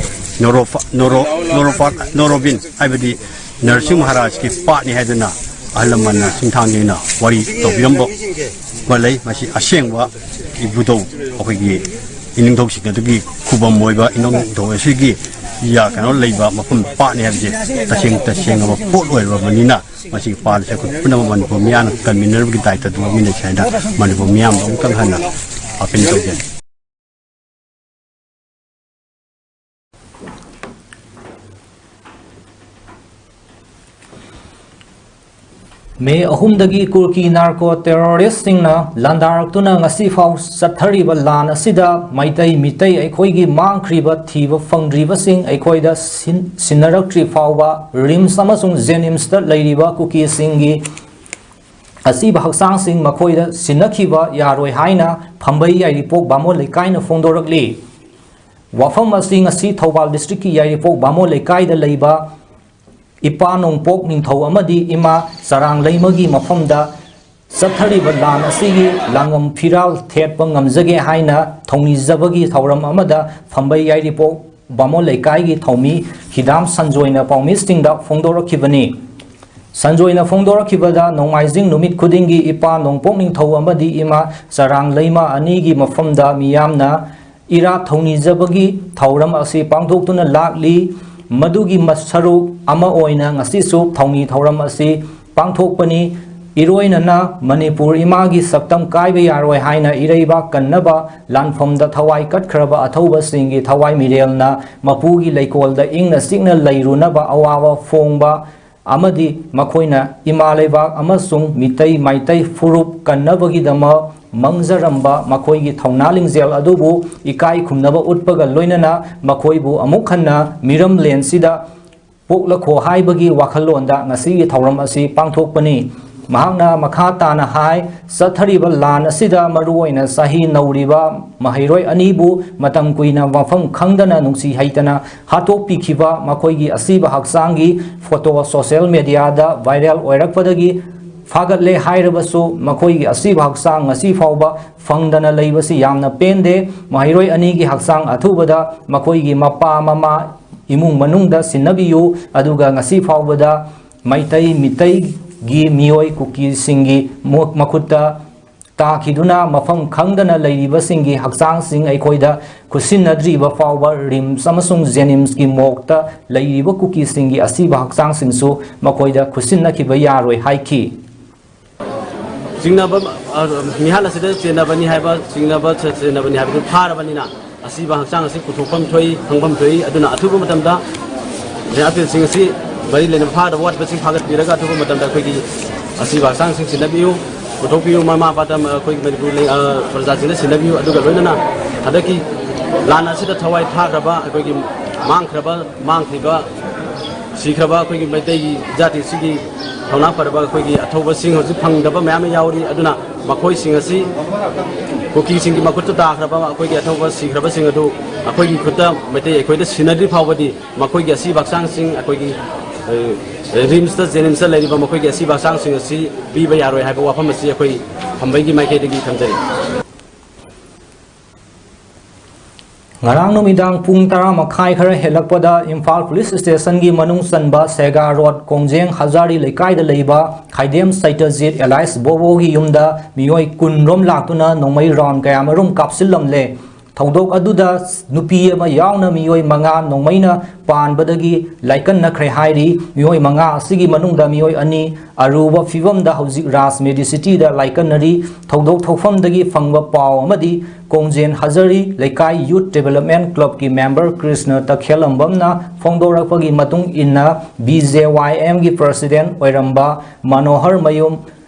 ꯅꯣꯔꯣꯐꯥ-, ꯅꯣꯔꯣ-, ꯅꯣꯔꯣꯐꯥ-, ꯅꯣꯔꯣꯕꯤꯟ, ꯍꯥꯏꯕꯗꯤ ꯅꯔꯁꯤꯡ ꯃꯍꯥꯔꯥꯖꯀꯤ ꯄꯥꯠꯅꯤ ꯍꯥꯏꯗꯨꯅ ꯑꯍꯜ ꯂꯃꯟꯅ ꯆꯤꯡꯊꯥꯡꯅꯤꯅ ꯋꯥꯔꯤ ꯇꯧꯕꯤꯔꯝꯕ ꯑꯃ ꯂꯩ꯫ ꯃꯁꯤ ꯑꯁꯦꯡꯕ ꯏꯕꯨꯙꯧ, ꯑꯩꯈꯣꯏꯒꯤ ꯏꯅꯤꯡꯊꯧꯁꯤꯡ ꯑꯗꯨꯒꯤ ꯈꯨꯕꯝ ꯑꯣꯏꯕ ꯏꯅꯤꯡꯊꯧ ꯑꯁꯤꯒꯤ ꯌꯥ-, ꯀꯩꯅꯣ ꯂꯩꯕ ꯃꯐꯝ ꯄꯥꯠꯅꯤ ꯍꯥꯏꯕꯁꯦ ꯇꯁꯦꯡ ꯇꯁꯦꯡꯂꯕ ꯄꯣꯠ ꯑꯣꯏꯔꯕꯅꯤꯅ, ꯃꯁꯤꯒꯤ ꯄꯥꯠ ꯑꯁꯦ ꯑꯩꯈꯣꯏ ꯄꯨꯝꯅꯃꯛ ꯃꯅꯤꯄꯨꯔ ꯃꯤꯌꯥꯝꯅ ꯀꯟꯃꯤꯟꯅꯔꯕꯒꯤ ꯗꯥꯏꯇꯗꯨ ꯂꯧꯃꯤꯟꯅꯁꯤ ꯍꯥꯏꯅ ꯃꯅꯤꯄꯨꯔ ꯃꯤꯌꯥꯝꯗ ꯑꯃꯨꯛꯇꯪ ꯍꯟꯅ ꯑꯥꯄꯤꯜ ꯇꯧꯖꯔꯤ꯫ ꯃꯦ ꯑꯍꯨꯝꯗꯒꯤ ꯀꯨꯔꯀꯤ ꯅꯥꯔꯀꯣ ꯇꯦꯔꯣꯔꯤꯁꯁꯤꯡꯅ ꯂꯥꯟꯗꯥꯔꯛꯇꯨꯅ ꯉꯁꯤꯐꯥꯎ ꯆꯠꯊꯔꯤꯕ ꯂꯥꯟ ꯑꯁꯤꯗ ꯃꯩꯇꯩ ꯃꯤꯇꯩ ꯑꯩꯈꯣꯏꯒꯤ ꯃꯥꯡꯈ꯭ꯔꯤꯕ ꯊꯤꯕ ꯐꯪꯗ꯭ꯔꯤꯕꯁꯤꯡ ꯑꯩꯈꯣꯏꯗ ꯁꯤꯟ-, ꯁꯤꯟꯅꯔꯛꯇ꯭ꯔꯤ ꯐꯥꯎꯕ ꯔꯤꯝꯁ ꯑꯃꯁꯨꯡ ꯖꯦꯅꯤꯝꯁꯇ ꯂꯩꯔꯤꯕ ꯀꯨꯀꯤꯁꯤꯡꯒꯤ ꯑꯁꯤꯕ ꯍꯛꯆꯥꯡꯁꯤꯡ ꯃꯈꯣꯏꯗ ꯁꯤꯟꯅꯈꯤꯕ ꯌꯥꯔꯣꯏ ꯍꯥꯏꯅ ꯐꯝꯕꯩ ꯌꯥꯏꯔꯤꯄꯣꯛ ꯕꯥꯃꯣꯟ ꯂꯩꯀꯥꯏꯅ ꯐꯣꯡꯗꯣꯔꯛꯂꯤ꯫ ꯋꯥꯐꯝ ꯑꯁꯤ ꯉꯁꯤ ꯊꯧꯕꯥꯜ ꯗꯤꯁꯇ꯭ꯔꯤꯛꯀꯤ ꯌꯥꯏꯔꯤꯄꯣꯛ ꯕꯥꯃꯣꯟ ꯂꯩꯀꯥꯏꯗ ꯂꯩꯕ ꯏꯄꯥ ꯅꯣꯡꯄꯣꯛ ꯅꯤꯡꯊꯧ ꯑꯃꯗꯤ ꯏꯃꯥ ꯆꯔꯥꯡꯂꯩꯃꯒꯤ ꯃꯐꯝꯗ ꯆꯠꯊꯔꯤꯕ ꯂꯥꯟ ꯑꯁꯤꯒꯤ ꯂꯥꯡꯕꯝ ꯐꯤꯔꯥꯜ ꯊꯦꯠꯄ ꯉꯝꯖꯒꯦ ꯍꯥꯏꯅ ꯊꯧꯅꯤꯖꯕꯒꯤ ꯊꯧꯔꯝ ꯑꯃꯗ ꯐꯝꯕꯩ ꯌꯥꯏꯔꯤꯄꯣꯛ ꯕꯥꯃꯣꯟ ꯂꯩꯀꯥꯏꯒꯤ ꯊꯧꯃꯤ ꯍꯤꯗꯥꯝ ꯁꯟꯖꯣꯏꯅ ꯄꯥꯎꯃꯤꯁꯤꯡꯗ ꯐꯣꯡꯗꯣꯔꯛꯈꯤꯕꯅꯤ꯫ ꯁꯟꯖꯣꯏꯅ ꯐꯣꯡꯗꯣꯔꯛꯈꯤꯕꯗ, ꯅꯣꯡꯃꯥꯏꯖꯤꯡ ꯅꯨꯃꯤꯠ ꯈꯨꯗꯤꯡꯒꯤ ꯏꯄꯥ ꯅꯣꯡꯄꯣꯛ ꯅꯤꯡꯊꯧ ꯑꯃꯗꯤ ꯏꯃꯥ ꯆꯔꯥꯡ ꯂꯩꯃ ꯑꯅꯤꯒꯤ ꯃꯐꯝꯗ ꯃꯤꯌꯥꯝꯅ ꯏꯔꯥꯠ ꯊꯧꯅꯤꯖꯕꯒꯤ ꯊꯧꯔꯝ ꯑꯁꯤ ꯄꯥꯡꯊꯣꯛꯇꯨꯅ ꯂꯥꯛꯂꯤ꯫ ꯃꯗꯨꯒꯤ ꯃ-, ꯁꯔꯨꯛ ꯑꯃ ꯑꯣꯏꯅ ꯉꯁꯤꯁꯨ ꯊꯧꯅꯤ ꯊꯧꯔꯝ ꯑꯁꯤ ꯄꯥꯡꯊꯣꯛꯄꯅꯤ꯫ ꯏꯔꯣꯏꯅꯅ ꯃꯅꯤꯄꯨꯔ ꯏꯃꯥꯒꯤ ꯁꯛꯇꯝ ꯀꯥꯏꯕ ꯌꯥꯔꯣꯏ ꯍꯥꯏꯅ ꯏꯔꯩꯕꯥꯛ ꯀꯟꯅꯕ ꯂꯥꯟꯐꯝꯗ ꯊꯋꯥꯏ ꯀꯠꯈ꯭ꯔꯕ ꯑꯊꯧꯕꯁꯤꯡꯒꯤ ꯊꯋꯥꯏ ꯃꯤꯔꯦꯜꯅ ꯃꯄꯨꯒꯤ ꯂꯩꯀꯣꯜꯗ ꯏꯪꯅ ꯆꯤꯛꯅ ꯂꯩꯔꯨꯅꯕ ꯑꯋꯥꯕ ꯐꯣꯡꯕ ꯑꯃꯗꯤ ꯃꯈꯣꯏꯅ ꯏꯃꯥ ꯂꯩꯕꯥꯛ ꯑꯃꯁꯨꯡ ꯃꯤꯇꯩ ꯃꯩꯇꯩ ꯐꯨꯔꯨꯞ ꯀꯟꯅꯕꯒꯤꯗꯃꯛ ꯃꯪꯖꯔꯝꯕ ꯃꯈꯣꯏꯒꯤ ꯊꯧꯅꯥ ꯂꯤꯡꯖꯦꯜ ꯑꯗꯨꯕꯨ ꯏꯀꯥꯏ ꯈꯨꯝꯅꯕ ꯎꯠꯄꯒ ꯂꯣꯏꯅꯅ ꯃꯈꯣꯏꯕꯨ ꯑꯃꯨꯛ ꯍꯟꯅ ꯃꯤꯔꯝꯂꯦꯟꯁꯤꯗ ꯄꯣꯛꯂꯈꯣ ꯍꯥꯏꯕꯒꯤ ꯋꯥꯈꯜꯂꯣꯟꯗ ꯉꯁꯤꯒꯤ ꯊꯧꯔꯝ ꯑꯁꯤ ꯄꯥꯡꯊꯣꯛꯄꯅꯤ꯫ ꯃꯍꯥꯛꯅ ꯃꯈꯥ ꯇꯥꯅ ꯍꯥꯏ, ꯆꯠꯊꯔꯤꯕ ꯂꯥꯟ ꯑꯁꯤꯗ ꯃꯔꯨꯑꯣꯏꯅ ꯆꯍꯤ ꯅꯧꯔꯤꯕ ꯃꯍꯩꯔꯣꯏ ꯑꯅꯤꯕꯨ ꯃꯇꯝ ꯀꯨꯏꯅ ꯃꯐꯝ ꯈꯪꯗꯅ ꯅꯨꯡꯁꯤ ꯍꯩꯇꯅ ꯍꯥꯠꯇꯣꯛꯄꯤꯈꯤꯕ ꯃꯈꯣꯏꯒꯤ ꯑꯁꯤꯕ ꯍꯛꯆꯥꯡꯒꯤ ꯐꯣꯇꯣ ꯁꯣꯁꯤꯌꯦꯜ ꯃꯦꯗꯤꯌꯥꯗ ꯚꯥꯏꯔꯦꯜ ꯑꯣꯏꯔꯛꯄꯗꯒꯤ ꯐꯥꯒꯠꯂꯦ ꯍꯥꯏꯔꯕꯁꯨ, ꯃꯈꯣꯏꯒꯤ ꯑꯁꯤꯕ ꯍꯛꯆꯥꯡ ꯉꯁꯤ ꯐꯥꯎꯕ ꯐꯪꯗꯅ ꯂꯩꯕꯁꯤ ꯌꯥꯝꯅ ꯄꯦꯟꯗꯦ꯫ ꯃꯍꯩꯔꯣꯏ ꯑꯅꯤꯒꯤ ꯍꯛꯆꯥꯡ ꯑꯊꯨꯕꯗ ꯃꯈꯣꯏꯒꯤ ꯃꯄꯥ ꯃꯃꯥ, ꯏꯃꯨꯡ ꯃꯅꯨꯡꯗ ꯁꯤꯟꯅꯕꯤꯌꯨ, ꯑꯗꯨꯒ ꯉꯁꯤ ꯐꯥꯎꯕꯗ ꯃꯩꯇꯩ ꯃꯤꯇꯩꯒꯤ ꯃꯤꯑꯣꯏ ꯀꯨꯀꯤꯁꯤꯡꯒꯤ ꯃꯨ-, ꯃꯈꯨꯠꯇ ꯇꯥꯈꯤꯗꯨꯅ ꯃꯐꯝ ꯈꯪꯗꯅ ꯂꯩꯔꯤꯕꯁꯤꯡꯒꯤ ꯍꯛꯆꯥꯡꯁꯤꯡ ꯑꯩꯈꯣꯏꯗ ꯈꯨꯠꯁꯤꯟꯅꯗ꯭ꯔꯤꯕ ꯐꯥꯎꯕ ꯔꯤꯝꯁ ꯑꯃꯁꯨꯡ ꯖꯦꯅꯤꯝꯁꯀꯤ ꯃꯣꯔꯒꯇ ꯂꯩꯔꯤꯕ ꯀꯨꯀꯤꯁꯤꯡꯒꯤ ꯑꯁꯤꯕ ꯍꯛꯆꯥꯡꯁꯤꯡꯁꯨ ꯃꯈꯣꯏꯗ ꯈꯨꯠꯁꯤꯟꯅꯈꯤꯕ ꯌꯥꯔꯣꯏ ꯍꯥꯏꯈꯤ꯫ ꯆꯤꯡꯅꯕ, ꯑ, ꯃꯤꯍꯥꯠ ꯑꯁꯤꯗ ꯆꯦꯟꯅꯕꯅꯤ ꯍꯥꯏꯕ, ꯆꯤꯡꯅꯕ ꯆꯦꯟꯅꯕꯅꯤ ꯍꯥꯏꯕꯗꯨ ꯐꯥꯔꯕꯅꯤꯅ, ꯑꯁꯤꯕ ꯍꯛꯆꯥꯡ ꯑꯁꯤ ꯄꯨꯊꯣꯛꯐꯝ ꯊꯣꯛꯏ, ꯈꯪꯐꯝ ꯊꯣꯛꯏ꯫ ꯑꯗꯨꯅ ꯑꯊꯨꯕ ꯃꯇꯝꯗ ꯃꯤꯍꯥꯠꯄꯤꯁꯤꯡ ꯑꯁꯤ ꯃꯔꯤ ꯂꯩꯅꯕ ꯐꯥꯗꯕ ꯋꯥꯠꯄꯁꯤꯡ ꯐꯥꯒꯠꯄꯤꯔꯒ, ꯑꯊꯨꯕ ꯃꯇꯝꯗ ꯑꯩꯈꯣꯏꯒꯤ ꯑꯁꯤꯕ ꯍꯛꯆꯥꯡꯁꯤꯡ ꯁꯤꯟꯅꯕꯤꯌꯨ, ꯄꯨꯊꯣꯛꯄꯤꯌꯨ꯫ ꯃꯃꯥ ꯃꯄꯥꯗ ꯑꯩꯈꯣꯏꯒꯤ ꯃꯅꯤꯄꯨꯔ ꯂꯩ-, ꯑ, ꯄ꯭ꯔꯖꯥꯁꯤꯡꯅ ꯁꯤꯟꯅꯕꯤꯌꯨ꯫ ꯑꯗꯨꯒ ꯂꯣꯏꯅꯅ ꯍꯟꯗꯛꯀꯤ ꯂꯥꯟ ꯑꯁꯤꯗ ꯊꯋꯥꯏ ꯊꯥꯈ꯭ꯔꯕ ꯑꯩꯈꯣꯏꯒꯤ ꯃꯥꯡꯈ꯭ꯔꯕ, ꯃꯥꯡꯈꯤꯕ, ꯁꯤꯈ꯭ꯔꯕ ꯑꯩꯈꯣꯏꯒꯤ ꯃꯩꯇꯩꯒꯤ ꯖꯥꯇꯤꯁꯤꯒꯤ ꯊꯧꯅꯥ ꯐꯔꯕ ꯑꯩꯈꯣꯏꯒꯤ ꯑꯊꯧꯕꯁꯤꯡ ꯍꯧꯖꯤꯛ ꯐꯪꯗꯕ ꯃꯌꯥꯝ ꯑꯃ ꯌꯥꯎꯔꯤ꯫ ꯑꯗꯨꯅ ꯃꯈꯣꯏꯁꯤꯡ ꯑꯁꯤ ꯀꯨꯀꯤꯁꯤꯡꯒꯤ ꯃꯈꯨꯠꯇ ꯇꯥꯈ꯭ꯔꯕ ꯑꯩꯈꯣꯏꯒꯤ ꯑꯊꯧꯕ ꯁꯤꯈ꯭ꯔꯕꯁꯤꯡ ꯑꯗꯨ ꯑꯩꯈꯣꯏꯒꯤ ꯈꯨꯠꯇ ꯃꯩꯇꯩ ꯑꯩꯈꯣꯏꯗ ꯁꯤꯟꯅꯗ꯭ꯔꯤ ꯐꯥꯎꯕꯗꯤ ꯃꯈꯣꯏꯒꯤ ꯑꯁꯤꯕ ꯍꯛꯆꯥꯡꯁꯤꯡ ꯑꯩꯈꯣꯏꯒꯤ, ꯑ, ꯔꯤꯝꯁꯇ, ꯖꯦꯅꯤꯝꯁꯇ ꯂꯩꯔꯤꯕ ꯃꯈꯣꯏꯒꯤ ꯑꯁꯤꯕ ꯍꯛꯆꯥꯡꯁꯤꯡ ꯑꯁꯤ ꯄꯤꯕ ꯌꯥꯔꯣꯏ ꯍꯥꯏꯕ ꯋꯥꯐꯝ ꯑꯁꯤ ꯑꯩꯈꯣꯏ ꯐꯝꯕꯩꯒꯤ ꯃꯥꯏꯀꯩꯗꯒꯤ ꯊꯝꯖꯔꯤ꯫ ꯉꯔꯥꯡ ꯅꯨꯃꯤꯗꯥꯡ ꯄꯨꯡ ꯇꯔꯥ ꯃꯈꯥꯏ ꯈꯔ ꯍꯦꯜꯂꯛꯄꯗ ꯏꯝꯐꯥꯜ ꯄꯨꯂꯤꯁ ꯁ꯭ꯇꯦꯁꯟꯒꯤ ꯃꯅꯨꯡ ꯆꯟꯕ ꯁꯦꯒꯥ ꯔꯣꯗ ꯀꯣꯡꯖꯦꯡ ꯍꯖꯥꯔꯤ ꯂꯩꯀꯥꯏꯗ ꯂꯩꯕ ꯈꯥꯏꯗꯦꯝ ꯁꯩꯇꯖꯤꯠ ꯑꯦꯂꯥꯏꯁ ꯕꯣꯕꯣꯒꯤ ꯌꯨꯝꯗ ꯃꯤꯑꯣꯏ ꯀꯨꯟ ꯔꯣꯝ ꯂꯥꯛꯇꯨꯅ ꯅꯣꯡꯃꯩ ꯔꯥꯎꯟ ꯀꯌꯥꯃꯔꯨꯝ ꯀꯥꯞꯁꯤꯜꯂꯝꯂꯦ꯫ ꯊꯧꯗꯣꯛ ꯑꯗꯨꯗ ꯅꯨꯄꯤ ꯑꯃ ꯌꯥꯎꯅ ꯃꯤꯑꯣꯏ ꯃꯉꯥ ꯅꯣꯡꯃꯩꯅ ꯄꯥꯟꯕꯗꯒꯤ ꯂꯥꯏꯀꯟꯅꯈ꯭ꯔꯦ ꯍꯥꯏꯔꯤ꯫ ꯃꯤꯑꯣꯏ ꯃꯉꯥ ꯑꯁꯤꯒꯤ ꯃꯅꯨꯡꯗ ꯃꯤꯑꯣꯏ ꯑꯅꯤ ꯑꯔꯨꯕ ꯐꯤꯕꯝꯗ ꯍꯧꯖꯤꯛ ꯔꯥꯖ ꯃꯦꯗꯤꯁꯤꯇꯤꯗ ꯂꯥꯏꯀꯠꯅꯔꯤ꯫ ꯊꯧꯗꯣꯛ ꯊꯣꯛꯐꯝꯗꯒꯤ ꯐꯪꯕ ꯄꯥꯎ ꯑꯃꯗꯤ ꯀꯣꯡꯖꯦꯟ ꯍꯖꯔꯤ ꯂꯩꯀꯥꯏ ꯌꯨꯠ ꯗꯦꯕꯂꯞꯃꯦꯟ ꯀ꯭ꯂꯕꯀꯤ ꯃꯦꯝꯕꯔ ꯀ꯭ꯔꯤꯁꯅ ꯇꯈꯦꯜꯂꯝꯕꯝꯅ ꯐꯣꯡꯗꯣꯔꯛꯄꯒꯤ ꯃꯇꯨꯡ ꯏꯟꯅ, ꯕꯤ ꯖꯦ ꯋꯥꯏ ꯑꯦꯝꯒꯤ ꯄ꯭ꯔꯁꯤꯗꯦꯟ ꯑꯣꯏꯔꯝꯕ ꯃꯅꯣꯍꯔ ꯃꯌꯨꯝ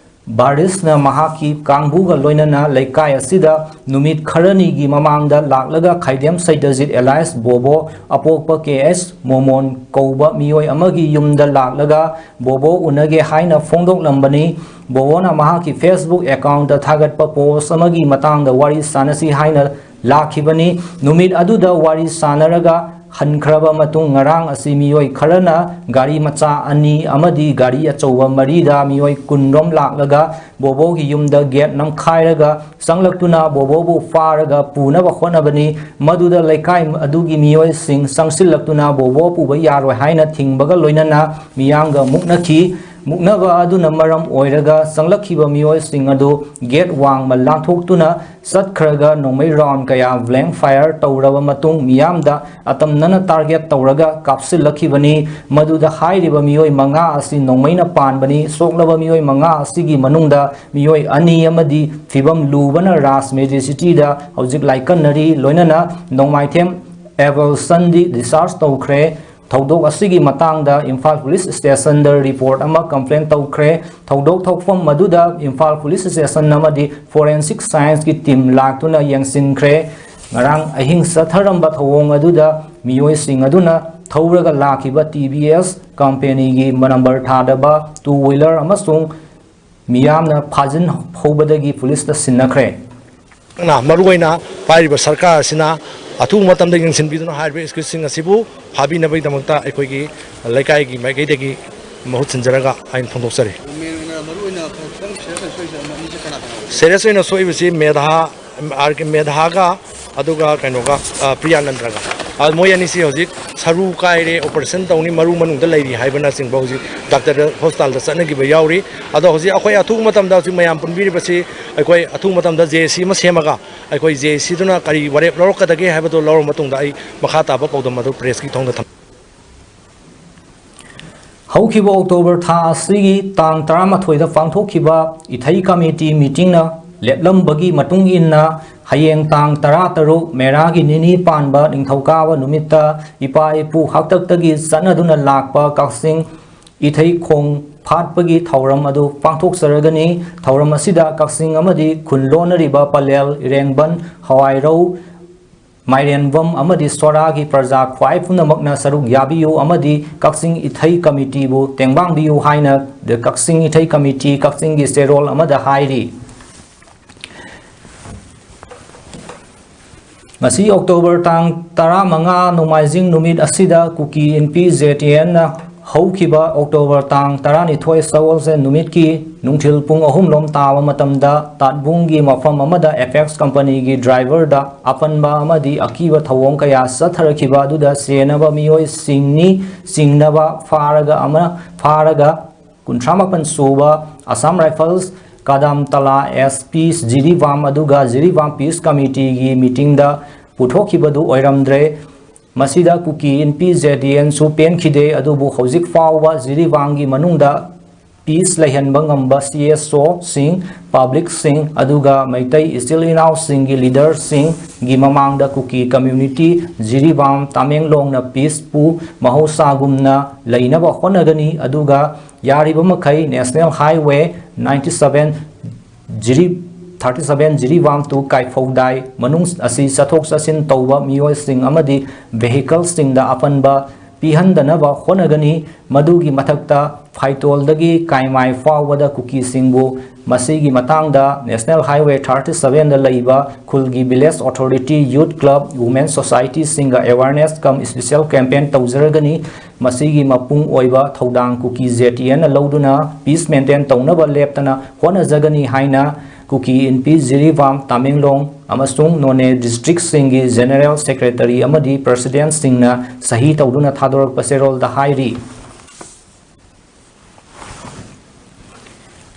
ꯕꯥꯔꯤꯁꯅ ꯃꯍꯥꯛꯀꯤ ꯀꯥꯡꯕꯨꯒ ꯂꯣꯏꯅꯅ ꯂꯩꯀꯥꯏ ꯑꯁꯤꯗ ꯅꯨꯃꯤꯠ ꯈꯔꯅꯤꯒꯤ ꯃꯃꯥꯡꯗ ꯂꯥꯛꯂꯒ ꯈꯥꯏꯗꯦꯝ ꯁꯩꯗꯖꯤꯠ alias ꯕꯣꯕꯣ, ꯑꯄꯣꯛꯄ ꯀꯦ ꯑꯦꯁ ꯃꯣꯃꯣꯟ ꯀꯧꯕ ꯃꯤꯑꯣꯏ ꯑꯃꯒꯤ ꯌꯨꯝꯗ ꯂꯥꯛꯂꯒ ꯕꯣꯕꯣ ꯎꯅꯒꯦ ꯍꯥꯏꯅ ꯐꯣꯡꯗꯣꯛꯂꯝꯕꯅꯤ꯫ ꯕꯣꯕꯣꯅ ꯃꯍꯥꯛꯀꯤ Facebook account ꯊꯥꯒꯠꯄ post ꯑꯃꯒꯤ ꯃꯇꯥꯡꯗ ꯋꯥꯔꯤ ꯁꯥꯟꯅꯁꯤ ꯍꯥꯏꯅ ꯂꯥꯛꯈꯤꯕꯅꯤ꯫ ꯅꯨꯃꯤꯠ ꯑꯗꯨꯗ ꯋꯥꯔꯤ ꯁꯥꯟꯅꯔꯒ ꯍꯟꯈ꯭ꯔꯕ ꯃꯇꯨꯡ, ꯉꯔꯥꯡ ꯑꯁꯤ ꯃꯤꯑꯣꯏ ꯈꯔꯅ ꯒꯥꯔꯤ ꯃꯆꯥ ꯑꯅꯤ ꯑꯃꯗꯤ ꯒꯥꯔꯤ ꯑꯆꯧꯕ ꯃꯔꯤꯗ ꯃꯤꯑꯣꯏ ꯀꯨꯟ ꯔꯣꯝ ꯂꯥꯛꯂꯒ ꯕꯣꯕꯣꯒꯤ ꯌꯨꯝꯗ gate ꯅꯝꯈꯥꯏꯔꯒ ꯆꯪꯂꯛꯇꯨꯅ ꯕꯣꯕꯣꯕꯨ ꯐꯥꯔꯒ ꯄꯨꯅꯕ ꯍꯣꯠꯅꯕꯅꯤ꯫ ꯃꯗꯨꯗ ꯂꯩꯀꯥꯏ ꯑꯗꯨꯒꯤ ꯃꯤꯑꯣꯏꯁꯤꯡ ꯆꯪꯁꯤꯜꯂꯛꯇꯨꯅ ꯕꯣꯕꯣ ꯄꯨꯕ ꯌꯥꯔꯣꯏ ꯍꯥꯏꯅ ꯊꯤꯡꯕꯒ ꯂꯣꯏꯅꯅ ꯃꯤꯌꯥꯝꯒ ꯃꯨꯛꯅꯈꯤ꯫ ꯃꯨꯛꯅꯕ ꯑꯗꯨꯅ ꯃꯔꯝ ꯑꯣꯏꯔꯒ ꯆꯪꯂꯛꯈꯤꯕ ꯃꯤꯑꯣꯏꯁꯤꯡ ꯑꯗꯨ gate ꯋꯥꯡꯃ ꯂꯥꯟꯊꯣꯛꯇꯨꯅ ꯆꯠꯈ꯭ꯔꯒ ꯅꯣꯡꯃꯩ round ꯀꯌꯥ blank fire ꯇꯧꯔꯕ ꯃꯇꯨꯡ, ꯃꯤꯌꯥꯝꯗ ꯑꯇꯝꯅꯅ target ꯇꯧꯔꯒ ꯀꯥꯞꯁꯤꯜꯂꯛꯈꯤꯕꯅꯤ꯫ ꯃꯗꯨꯗ ꯍꯥꯏꯔꯤꯕ ꯃꯤꯑꯣꯏ ꯃꯉꯥ ꯑꯁꯤ ꯅꯣꯡꯃꯩꯅ ꯄꯥꯟꯕꯅꯤ꯫ ꯁꯣꯛꯂꯕ ꯃꯤꯑꯣꯏ ꯃꯉꯥ ꯑꯁꯤꯒꯤ ꯃꯅꯨꯡꯗ ꯃꯤꯑꯣꯏ ꯑꯅꯤ ꯑꯃꯗꯤ ꯐꯤꯕꯝ ꯂꯨꯕꯅ ꯔꯥꯖ ꯃꯦꯗꯤꯁꯤꯇꯤꯗ ꯍꯧꯖꯤꯛ ꯂꯥꯏꯀꯠꯅꯔꯤ꯫ ꯂꯣꯏꯅꯅ ꯅꯣꯡꯃꯥꯏꯊꯦꯝ ꯑꯦꯕꯜꯁꯟꯗꯤ discharge ꯇꯧꯈ꯭ꯔꯦ꯫ ꯊꯧꯗꯣꯛ ꯑꯁꯤꯒꯤ ꯃꯇꯥꯡꯗ ꯏꯝꯐꯥꯜ ꯄꯨꯂꯤꯁ ꯁ꯭ꯇꯦꯁꯟꯗ report ꯑꯃ complain ꯇꯧꯈ꯭ꯔꯦ꯫ ꯊꯧꯗꯣꯛ ꯊꯣꯛꯐꯝ ꯑꯗꯨꯗ ꯏꯝꯐꯥꯜ ꯄꯨꯂꯤꯁ ꯁ꯭ꯇꯦꯁꯟ ꯑꯃꯗꯤ forensic scienceꯀꯤ team ꯂꯥꯛꯇꯨꯅ ꯌꯦꯡꯁꯤꯟꯈ꯭ꯔꯦ꯫ ꯉꯔꯥꯡ ꯑꯍꯤꯡ ꯆꯠꯊꯔꯝꯕ ꯊꯧꯑꯣꯡ ꯑꯗꯨꯗ ꯃꯤꯑꯣꯏꯁꯤꯡ ꯑꯗꯨꯅ ꯊꯧꯔꯒ ꯂꯥꯛꯈꯤꯕ ꯇꯤ ꯚꯤ ꯑꯦꯁ ꯀꯝꯄꯦꯅꯤꯒꯤ number ꯊꯥꯗꯕ two wheeler ꯑꯃꯁꯨꯡ ꯃꯤꯌꯥꯝꯅ ꯐꯥꯖꯤꯟ ꯍꯧꯕꯗꯒꯤ ꯄꯨꯂꯤꯁꯇ ꯁꯤꯟꯅꯈ꯭ꯔꯦ꯫ ꯅ ꯃꯔꯨꯑꯣꯏꯅ ꯄꯥꯏꯔꯤꯕ ꯁꯔꯀꯥꯔ ꯑꯁꯤꯅ ꯑꯊꯨꯕ ꯃꯇꯝꯗ ꯌꯦꯡꯁꯤꯟꯕꯤꯗꯨꯅ ꯍꯥꯏꯔꯤꯕ excuse ꯁꯤꯡ ꯑꯁꯤꯕꯨ ꯐꯥꯕꯤꯅꯕꯒꯤꯗꯃꯛꯇ ꯑꯩꯈꯣꯏꯒꯤ ꯂꯩꯀꯥꯏꯒꯤ ꯃꯥꯏꯀꯩꯗꯒꯤ ꯃꯍꯨꯠ ꯁꯤꯟꯖꯔꯒ ꯑꯩꯅ ꯐꯣꯡꯗꯣꯛꯆꯔꯤ꯫ ꯃꯦꯟ ꯑꯣꯏꯅ ꯃꯔꯨꯑꯣꯏꯅ ꯈꯤꯇꯪ serious ꯑꯣꯏꯅ ꯁꯣꯛꯏꯁꯦ ꯑꯃ ꯑꯅꯤꯁꯦ ꯀꯅꯥ ꯀꯅꯥ ꯑꯣꯏꯒꯦ? Serious ꯑꯣꯏꯅ ꯁꯣꯛꯏꯕꯁꯤ ꯃꯦꯙꯥ, ꯑꯥꯔ ꯀꯦ ꯃꯦꯙꯥꯒ, ꯑꯗꯨꯒ ꯀꯩꯅꯣꯒ, ꯑ, ꯄ꯭ꯔꯤꯌꯥꯅꯟꯗꯒ꯫ ꯑ, ꯃꯣꯏ ꯑꯅꯤꯁꯤ ꯍꯧꯖꯤꯛ ꯁꯔꯨ ꯀꯥꯏꯔꯦ, operation ꯇꯧꯅꯤ, ꯃꯔꯨ ꯃꯅꯨꯡꯗ ꯂꯩꯔꯤ ꯍꯥꯏꯕꯅꯆꯤꯡꯕ ꯍꯧꯖꯤꯛ ꯗꯥꯛꯇꯔꯗ ꯍꯣꯁꯄꯤꯇꯥꯜꯗ ꯆꯠꯅꯈꯤꯕ ꯌꯥꯎꯔꯤ꯫ ꯑꯗꯣ ꯍꯧꯖꯤꯛ ꯑꯩꯈꯣꯏ ꯑꯊꯨꯕ ꯃꯇꯝꯗ ꯍꯧꯖꯤꯛ ꯃꯌꯥꯝ ꯄꯨꯟꯕꯤꯔꯤꯕꯁꯤ ꯑꯩꯈꯣꯏ ꯑꯊꯨꯕ ꯃꯇꯝꯗ ꯖꯦ ꯑꯦ ꯁꯤ ꯑꯃ ꯁꯦꯝꯃꯒ ꯑꯩꯈꯣꯏ ꯖꯦ ꯑꯦ ꯁꯤꯗꯨꯅ ꯀꯔꯤ ꯋꯥꯔꯦꯞ ꯂꯧꯔꯛꯀꯗꯒꯦ ꯍꯥꯏꯕꯗꯨ ꯂꯧꯔꯕ ꯃꯇꯨꯡꯗ ꯑꯩ ꯃꯈꯥ ꯇꯥꯕ ꯄꯥꯎꯗꯝ ꯑꯗꯨ ꯄ꯭ꯔꯦꯁꯀꯤ ꯊꯣꯡꯗ ꯊꯝ ꯍꯧꯈꯤꯕ ꯑꯣꯛꯇꯣꯕꯔ ꯊꯥ ꯑꯁꯤꯒꯤ ꯇꯥꯡ ꯇꯔꯥꯃꯥꯊꯣꯏꯗ ꯄꯥꯡꯊꯣꯛꯈꯤꯕ ꯏꯊꯩ ꯀꯃꯤꯇꯤ ꯃꯤꯇꯤꯡꯅ ꯂꯦꯞꯂꯝꯕꯒꯤ ꯃꯇꯨꯡ ꯏꯟꯅ ꯍꯌꯦꯡ ꯇꯥꯡ ꯇꯔꯥꯇꯔꯨꯛ ꯃꯦꯔꯥꯒꯤ ꯅꯤꯅꯤ ꯄꯥꯟꯕ ꯅꯤꯡꯊꯧꯀꯥꯕ ꯅꯨꯃꯤꯠꯇ ꯏꯄꯥ ꯏꯄꯨ ꯍꯥꯛꯇꯛꯇꯒꯤ ꯆꯠꯅꯗꯨꯅ ꯂꯥꯛꯄ ꯀꯛꯆꯤꯡ ꯏꯊꯩꯈꯣꯡ ꯐꯥꯠꯄꯒꯤ ꯊꯧꯔꯝ ꯑꯗꯨ ꯄꯥꯡꯊꯣꯛꯆꯔꯒꯅꯤ꯫ ꯊꯧꯔꯝ ꯑꯁꯤꯗ ꯀꯛꯆꯤꯡ ꯑꯃꯗꯤ ꯈꯨꯟ ꯂꯣꯟꯅꯔꯤꯕ ꯄꯂꯦꯜ, ꯏꯔꯦꯡꯕꯟ, ꯍꯋꯥꯏꯔꯧ, ꯃꯥꯏꯔꯦꯟꯕꯝ ꯑꯃꯗꯤ ꯁꯣꯔꯥꯒꯤ ꯄ꯭ꯔꯖꯥ ꯈ꯭ꯋꯥꯏ ꯄꯨꯝꯅꯃꯛꯅ ꯁꯔꯨꯛ ꯌꯥꯕꯤꯌꯨ ꯑꯃꯗꯤ ꯀꯛꯆꯤꯡ ꯏꯊꯩ ꯀꯃꯤꯇꯤꯕꯨ ꯇꯦꯡꯕꯥꯡꯕꯤꯌꯨ ꯍꯥꯏꯅ The ꯀꯛꯆꯤꯡ ꯏꯊꯩ ꯀꯃꯤꯇꯤ ꯀꯛꯆꯤꯡꯒꯤ ꯆꯦꯔꯣꯜ ꯑꯃꯗ ꯍꯥꯏꯔꯤ꯫ ꯉꯁꯤ October ꯇꯥꯡ ꯇꯔꯥꯃꯉꯥ ꯅꯣꯡꯃꯥꯏꯖꯤꯡ ꯅꯨꯃꯤꯠ ꯑꯁꯤꯗ ꯀꯨꯀꯤ ꯏꯟꯄꯤ ꯖꯦ ꯇꯤ ꯑꯦꯟꯅ ꯍꯧꯈꯤꯕ October ꯇꯥꯡ ꯇꯔꯥꯅꯤꯊꯣꯏ ꯁꯒꯣꯜꯁꯦꯟ ꯅꯨꯃꯤꯠꯀꯤ ꯅꯨꯡꯊꯤꯜ ꯄꯨꯡ ꯑꯍꯨꯝ ꯂꯣꯝ ꯇꯥꯕ ꯃꯇꯝꯗ ꯇꯥꯠꯕꯨꯡꯒꯤ ꯃꯐꯝ ꯑꯃꯗ ꯑꯦꯄꯦꯛꯁ ꯀꯝꯄꯅꯤꯒꯤ ꯗ꯭ꯔꯥꯏꯚꯔꯗ ꯑꯄꯟꯕ ꯑꯃꯗꯤ ꯑꯀꯤꯕ ꯊꯧꯑꯣꯡ ꯀꯌꯥ ꯆꯠꯊꯔꯛꯈꯤꯕ ꯑꯗꯨꯗ ꯆꯦꯟꯅꯕ ꯃꯤꯑꯣꯏꯁꯤꯡꯅꯤ꯫ ꯆꯤꯡꯅꯕ ꯐꯥꯔꯒ ꯑꯃ ꯐꯥꯔꯒ ꯀꯨꯟꯊ꯭ꯔꯥ ꯃꯥꯄꯟ ꯁꯨꯕ ꯑꯁꯥꯝ ꯔꯥꯏꯐꯜꯁ ꯀꯥꯗꯥꯝꯇꯂꯥ ꯑꯦꯁ ꯄꯤ ꯖꯤꯔꯤꯕꯥꯝ ꯑꯗꯨꯒ ꯖꯤꯔꯤꯕꯥꯝ ꯄꯤꯁ ꯀꯃꯤꯇꯤꯒꯤ ꯃꯤꯇꯤꯡꯗ ꯄꯨꯊꯣꯛꯈꯤꯕꯗꯨ ꯑꯣꯏꯔꯝꯗ꯭ꯔꯦ꯫ ꯃꯁꯤꯗ ꯀꯨꯀꯤ ꯏꯟꯄꯤ ꯖꯦ ꯇꯤ ꯑꯦꯟꯁꯨ ꯄꯦꯟꯈꯤꯗꯦ, ꯑꯗꯨꯕꯨ ꯍꯧꯖꯤꯛ ꯐꯥꯎꯕ ꯖꯤꯔꯤꯕꯥꯝꯒꯤ ꯃꯅꯨꯡꯗ ꯄꯤꯁ ꯂꯩꯍꯟꯕ ꯉꯝꯕ ꯁꯤ ꯑꯦꯁ ꯑꯣꯁꯤꯡ, ꯄꯕ꯭ꯂꯤꯛꯁꯤꯡ, ꯑꯗꯨꯒ ꯃꯩꯇꯩ ꯏꯆꯤꯜ ꯏꯅꯥꯎꯁꯤꯡꯒꯤ ꯂꯤꯗꯔꯁꯤꯡꯒꯤ ꯃꯃꯥꯡꯗ ꯀꯨꯀꯤ ꯀꯝꯃ꯭ꯌꯨꯅꯤꯇꯤ, ꯖꯤꯔꯤꯕꯥꯝ, ꯇꯃꯦꯡꯂꯣꯡꯅ ꯄꯤꯁꯄꯨ ꯃꯍꯧꯁꯥꯒꯨꯝꯅ ꯂꯩꯅꯕ ꯍꯣꯠꯅꯒꯅꯤ, ꯑꯗꯨꯒ ꯌꯥꯔꯤꯕ ꯃꯈꯩ National Highway ninety seven Jiri, thirty seven Jiribam to ꯀꯥꯏꯐꯧꯗꯥꯏ ꯃꯅꯨꯡ ꯑꯁꯤ ꯆꯠꯊꯣꯛ ꯆꯠꯁꯤꯟ ꯇꯧꯕ ꯃꯤꯑꯣꯏꯁꯤꯡ ꯑꯃꯗꯤ ꯚꯦꯍꯤꯀꯜꯁꯤꯡꯗ ꯑꯄꯟꯕ ꯄꯤꯍꯟꯗꯅꯕ ꯍꯣꯠꯅꯒꯅꯤ꯫ ꯃꯗꯨꯒꯤ ꯃꯊꯛꯇ ꯐꯥꯏꯇꯣꯜꯗꯒꯤ ꯀꯥꯏꯃꯥꯏ ꯐꯥꯎꯕꯗ ꯀꯨꯀꯤꯁꯤꯡꯕꯨ ꯃꯁꯤꯒꯤ ꯃꯇꯥꯡꯗ National Highway thirty sevenꯗ ꯂꯩꯕ ꯈꯨꯜꯒꯤ Village Authority, Youth Club, Women Societyꯁꯤꯡꯒ awareness cum special campaign ꯇꯧꯖꯔꯒꯅꯤ꯫ ꯃꯁꯤꯒꯤ ꯃꯄꯨꯡ ꯑꯣꯏꯕ ꯊꯧꯗꯥꯡ ꯀꯨꯀꯤ ꯖꯦ ꯇꯤ ꯑꯦꯟꯅ ꯂꯧꯗꯨꯅ peace maintain ꯇꯧꯅꯕ ꯂꯦꯞꯇꯅ ꯍꯣꯠꯅꯖꯒꯅꯤ ꯍꯥꯏꯅ ꯀꯨꯀꯤ ꯏꯟꯄꯤ ꯖꯤꯔꯤꯕꯥꯝ, ꯇꯃꯦꯡꯂꯣꯡ ꯑꯃꯁꯨꯡ ꯅꯣꯅꯦ ꯗꯤꯁꯇ꯭ꯔꯤꯛꯁꯤꯡꯒꯤ ꯖꯦꯅꯔꯦꯜ ꯁꯦꯀ꯭ꯔꯦꯇꯔꯤ ꯑꯃꯗꯤ ꯄ꯭ꯔꯁꯤꯗꯦꯟꯠꯁꯤꯡꯅ ꯁꯍꯤ ꯇꯧꯗꯨꯅ ꯊꯥꯗꯣꯔꯛꯄ ꯆꯦꯔꯣꯜꯗ ꯍꯥꯏꯔꯤ꯫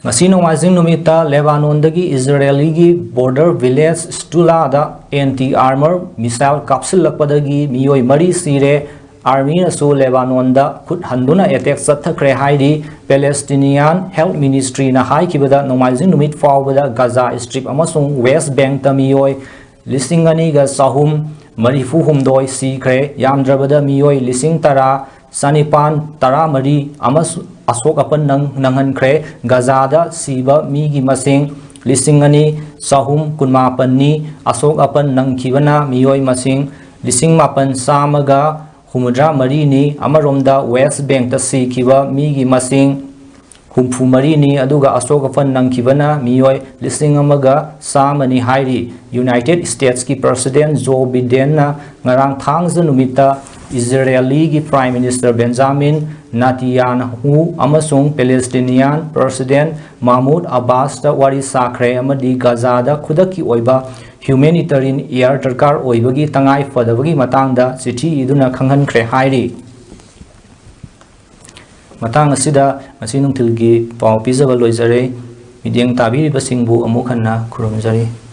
ꯉꯁꯤ ꯅꯣꯡꯃꯥꯏꯖꯤꯡ ꯅꯨꯃꯤꯠꯇ ꯂꯦꯕꯥꯅꯣꯟꯗꯒꯤ ꯏꯖꯔꯦꯂꯤꯒꯤ border village ꯁ꯭ꯇꯨꯂꯥꯗ anti armor missile ꯀꯥꯞꯁꯤꯜꯂꯛꯄꯗꯒꯤ ꯃꯤꯑꯣꯏ ꯃꯔꯤ ꯁꯤꯔꯦ꯫ ꯑꯥꯔꯃꯤꯅꯁꯨ ꯂꯦꯕꯥꯅꯣꯟꯗ ꯈꯨꯠ ꯍꯟꯗꯨꯅ attack ꯆꯠꯊꯈ꯭ꯔꯦ ꯍꯥꯏꯔꯤ꯫ Palestinian Health Ministryꯅ ꯍꯥꯏꯈꯤꯕꯗ ꯅꯣꯡꯃꯥꯏꯖꯤꯡ ꯅꯨꯃꯤꯠ ꯐꯥꯎꯕꯗ ꯒꯥꯖꯥ ꯁ꯭ꯇ꯭ꯔꯤꯞ ꯑꯃꯁꯨꯡ ꯋꯦꯁ ꯕꯦꯡꯛꯇ ꯃꯤꯑꯣꯏ ꯂꯤꯁꯤꯡ ꯑꯅꯤꯒ ꯆꯍꯨꯝ ꯃꯔꯤꯐꯨ ꯍꯨꯝꯗꯣꯏ ꯁꯤꯈ꯭ꯔꯦ꯫ ꯌꯥꯝꯗ꯭ꯔꯕꯗ ꯃꯤꯑꯣꯏ ꯂꯤꯁꯤꯡ ꯇꯔꯥ ꯆꯅꯤꯄꯥꯟ ꯇꯔꯥꯃꯔꯤ ꯑꯃꯁꯨ-, ꯑꯁꯣꯛ ꯑꯄꯟ ꯅꯪ-, ꯅꯪꯍꯟꯈ꯭ꯔꯦ꯫ ꯒꯖꯥꯗ ꯁꯤꯕ ꯃꯤꯒꯤ ꯃꯁꯤꯡ ꯂꯤꯁꯤꯡ ꯑꯅꯤ ꯆꯍꯨꯝ ꯀꯨꯟꯃꯥꯄꯟꯅꯤ꯫ ꯑꯁꯣꯛ ꯑꯄꯟ ꯅꯪꯈꯤꯕꯅ ꯃꯤꯑꯣꯏ ꯃꯁꯤꯡ ꯂꯤꯁꯤꯡ ꯃꯥꯄꯟ ꯆꯥꯝꯃꯒ ꯍꯨꯝꯐꯨꯇꯔꯥ ꯃꯔꯤꯅꯤ꯫ ꯑꯃꯔꯣꯝꯗ, ꯋꯦꯁ ꯕꯦꯡꯛꯇ ꯁꯤꯈꯤꯕ ꯃꯤꯒꯤ ꯃꯁꯤꯡ ꯍꯨꯝꯐꯨ ꯃꯔꯤꯅꯤ, ꯑꯗꯨꯒ ꯑꯁꯣꯛ ꯑꯄꯟ ꯅꯪꯈꯤꯕꯅ ꯃꯤꯑꯣꯏ ꯂꯤꯁꯤꯡ ꯑꯃꯒ ꯆꯥꯝꯃꯅꯤ ꯍꯥꯏꯔꯤ꯫ ꯌꯨꯅꯥꯏꯇꯦꯗ ꯁ꯭ꯇꯦꯠꯁꯀꯤ ꯄ꯭ꯔꯁꯤꯗꯦꯟ ꯖꯣ ꯕꯤꯗꯦꯟꯅ ꯉꯔꯥꯡ ꯊꯥꯡꯖ ꯅꯨꯃꯤꯠꯇ ꯏꯖꯔꯦꯂꯤꯒꯤ ꯄ꯭ꯔꯥꯏꯝ ꯃꯤꯅꯤꯁꯇꯔ ꯕꯦꯟꯖꯥꯃꯤꯟ ꯅꯥꯇꯤꯌꯥꯟꯍꯨ ꯑꯃꯁꯨꯡ ꯄꯦꯂꯦꯁꯇꯤꯅꯤꯌꯥꯟ ꯄ꯭ꯔꯁꯤꯗꯦꯟ ꯃꯥꯃꯨꯗ ꯑꯕꯥꯁꯇ ꯋꯥꯔꯤ ꯁꯥꯈ꯭ꯔꯦ ꯑꯃꯗꯤ ꯒꯥꯖꯥꯗ ꯈꯨꯗꯛꯀꯤ ꯑꯣꯏꯕ ꯍ꯭ꯌꯨꯃꯦꯅꯤꯇꯔꯤꯌꯟ ꯑꯦꯌꯔ ꯗꯔꯀꯥꯔ ꯑꯣꯏꯕꯒꯤ ꯇꯉꯥꯏ ꯐꯗꯕꯒꯤ ꯃꯇꯥꯡꯗ ꯆꯤꯊꯤ ꯏꯗꯨꯅ ꯈꯪꯍꯟꯈ꯭ꯔꯦ ꯍꯥꯏꯔꯤ꯫ ꯃꯇꯥꯡ ꯑꯁꯤꯗ ꯉꯁꯤ ꯅꯨꯡꯊꯤꯜꯒꯤ ꯄꯥꯎ ꯄꯤꯖꯕ ꯂꯣꯏꯖꯔꯦ꯫ ꯃꯤꯠꯌꯦꯡ ꯇꯥꯕꯤꯔꯤꯕꯁꯤꯡꯕꯨ ꯑꯃꯨꯛ ꯍꯟꯅ ꯈꯨꯔꯨꯝꯖꯔꯤ꯫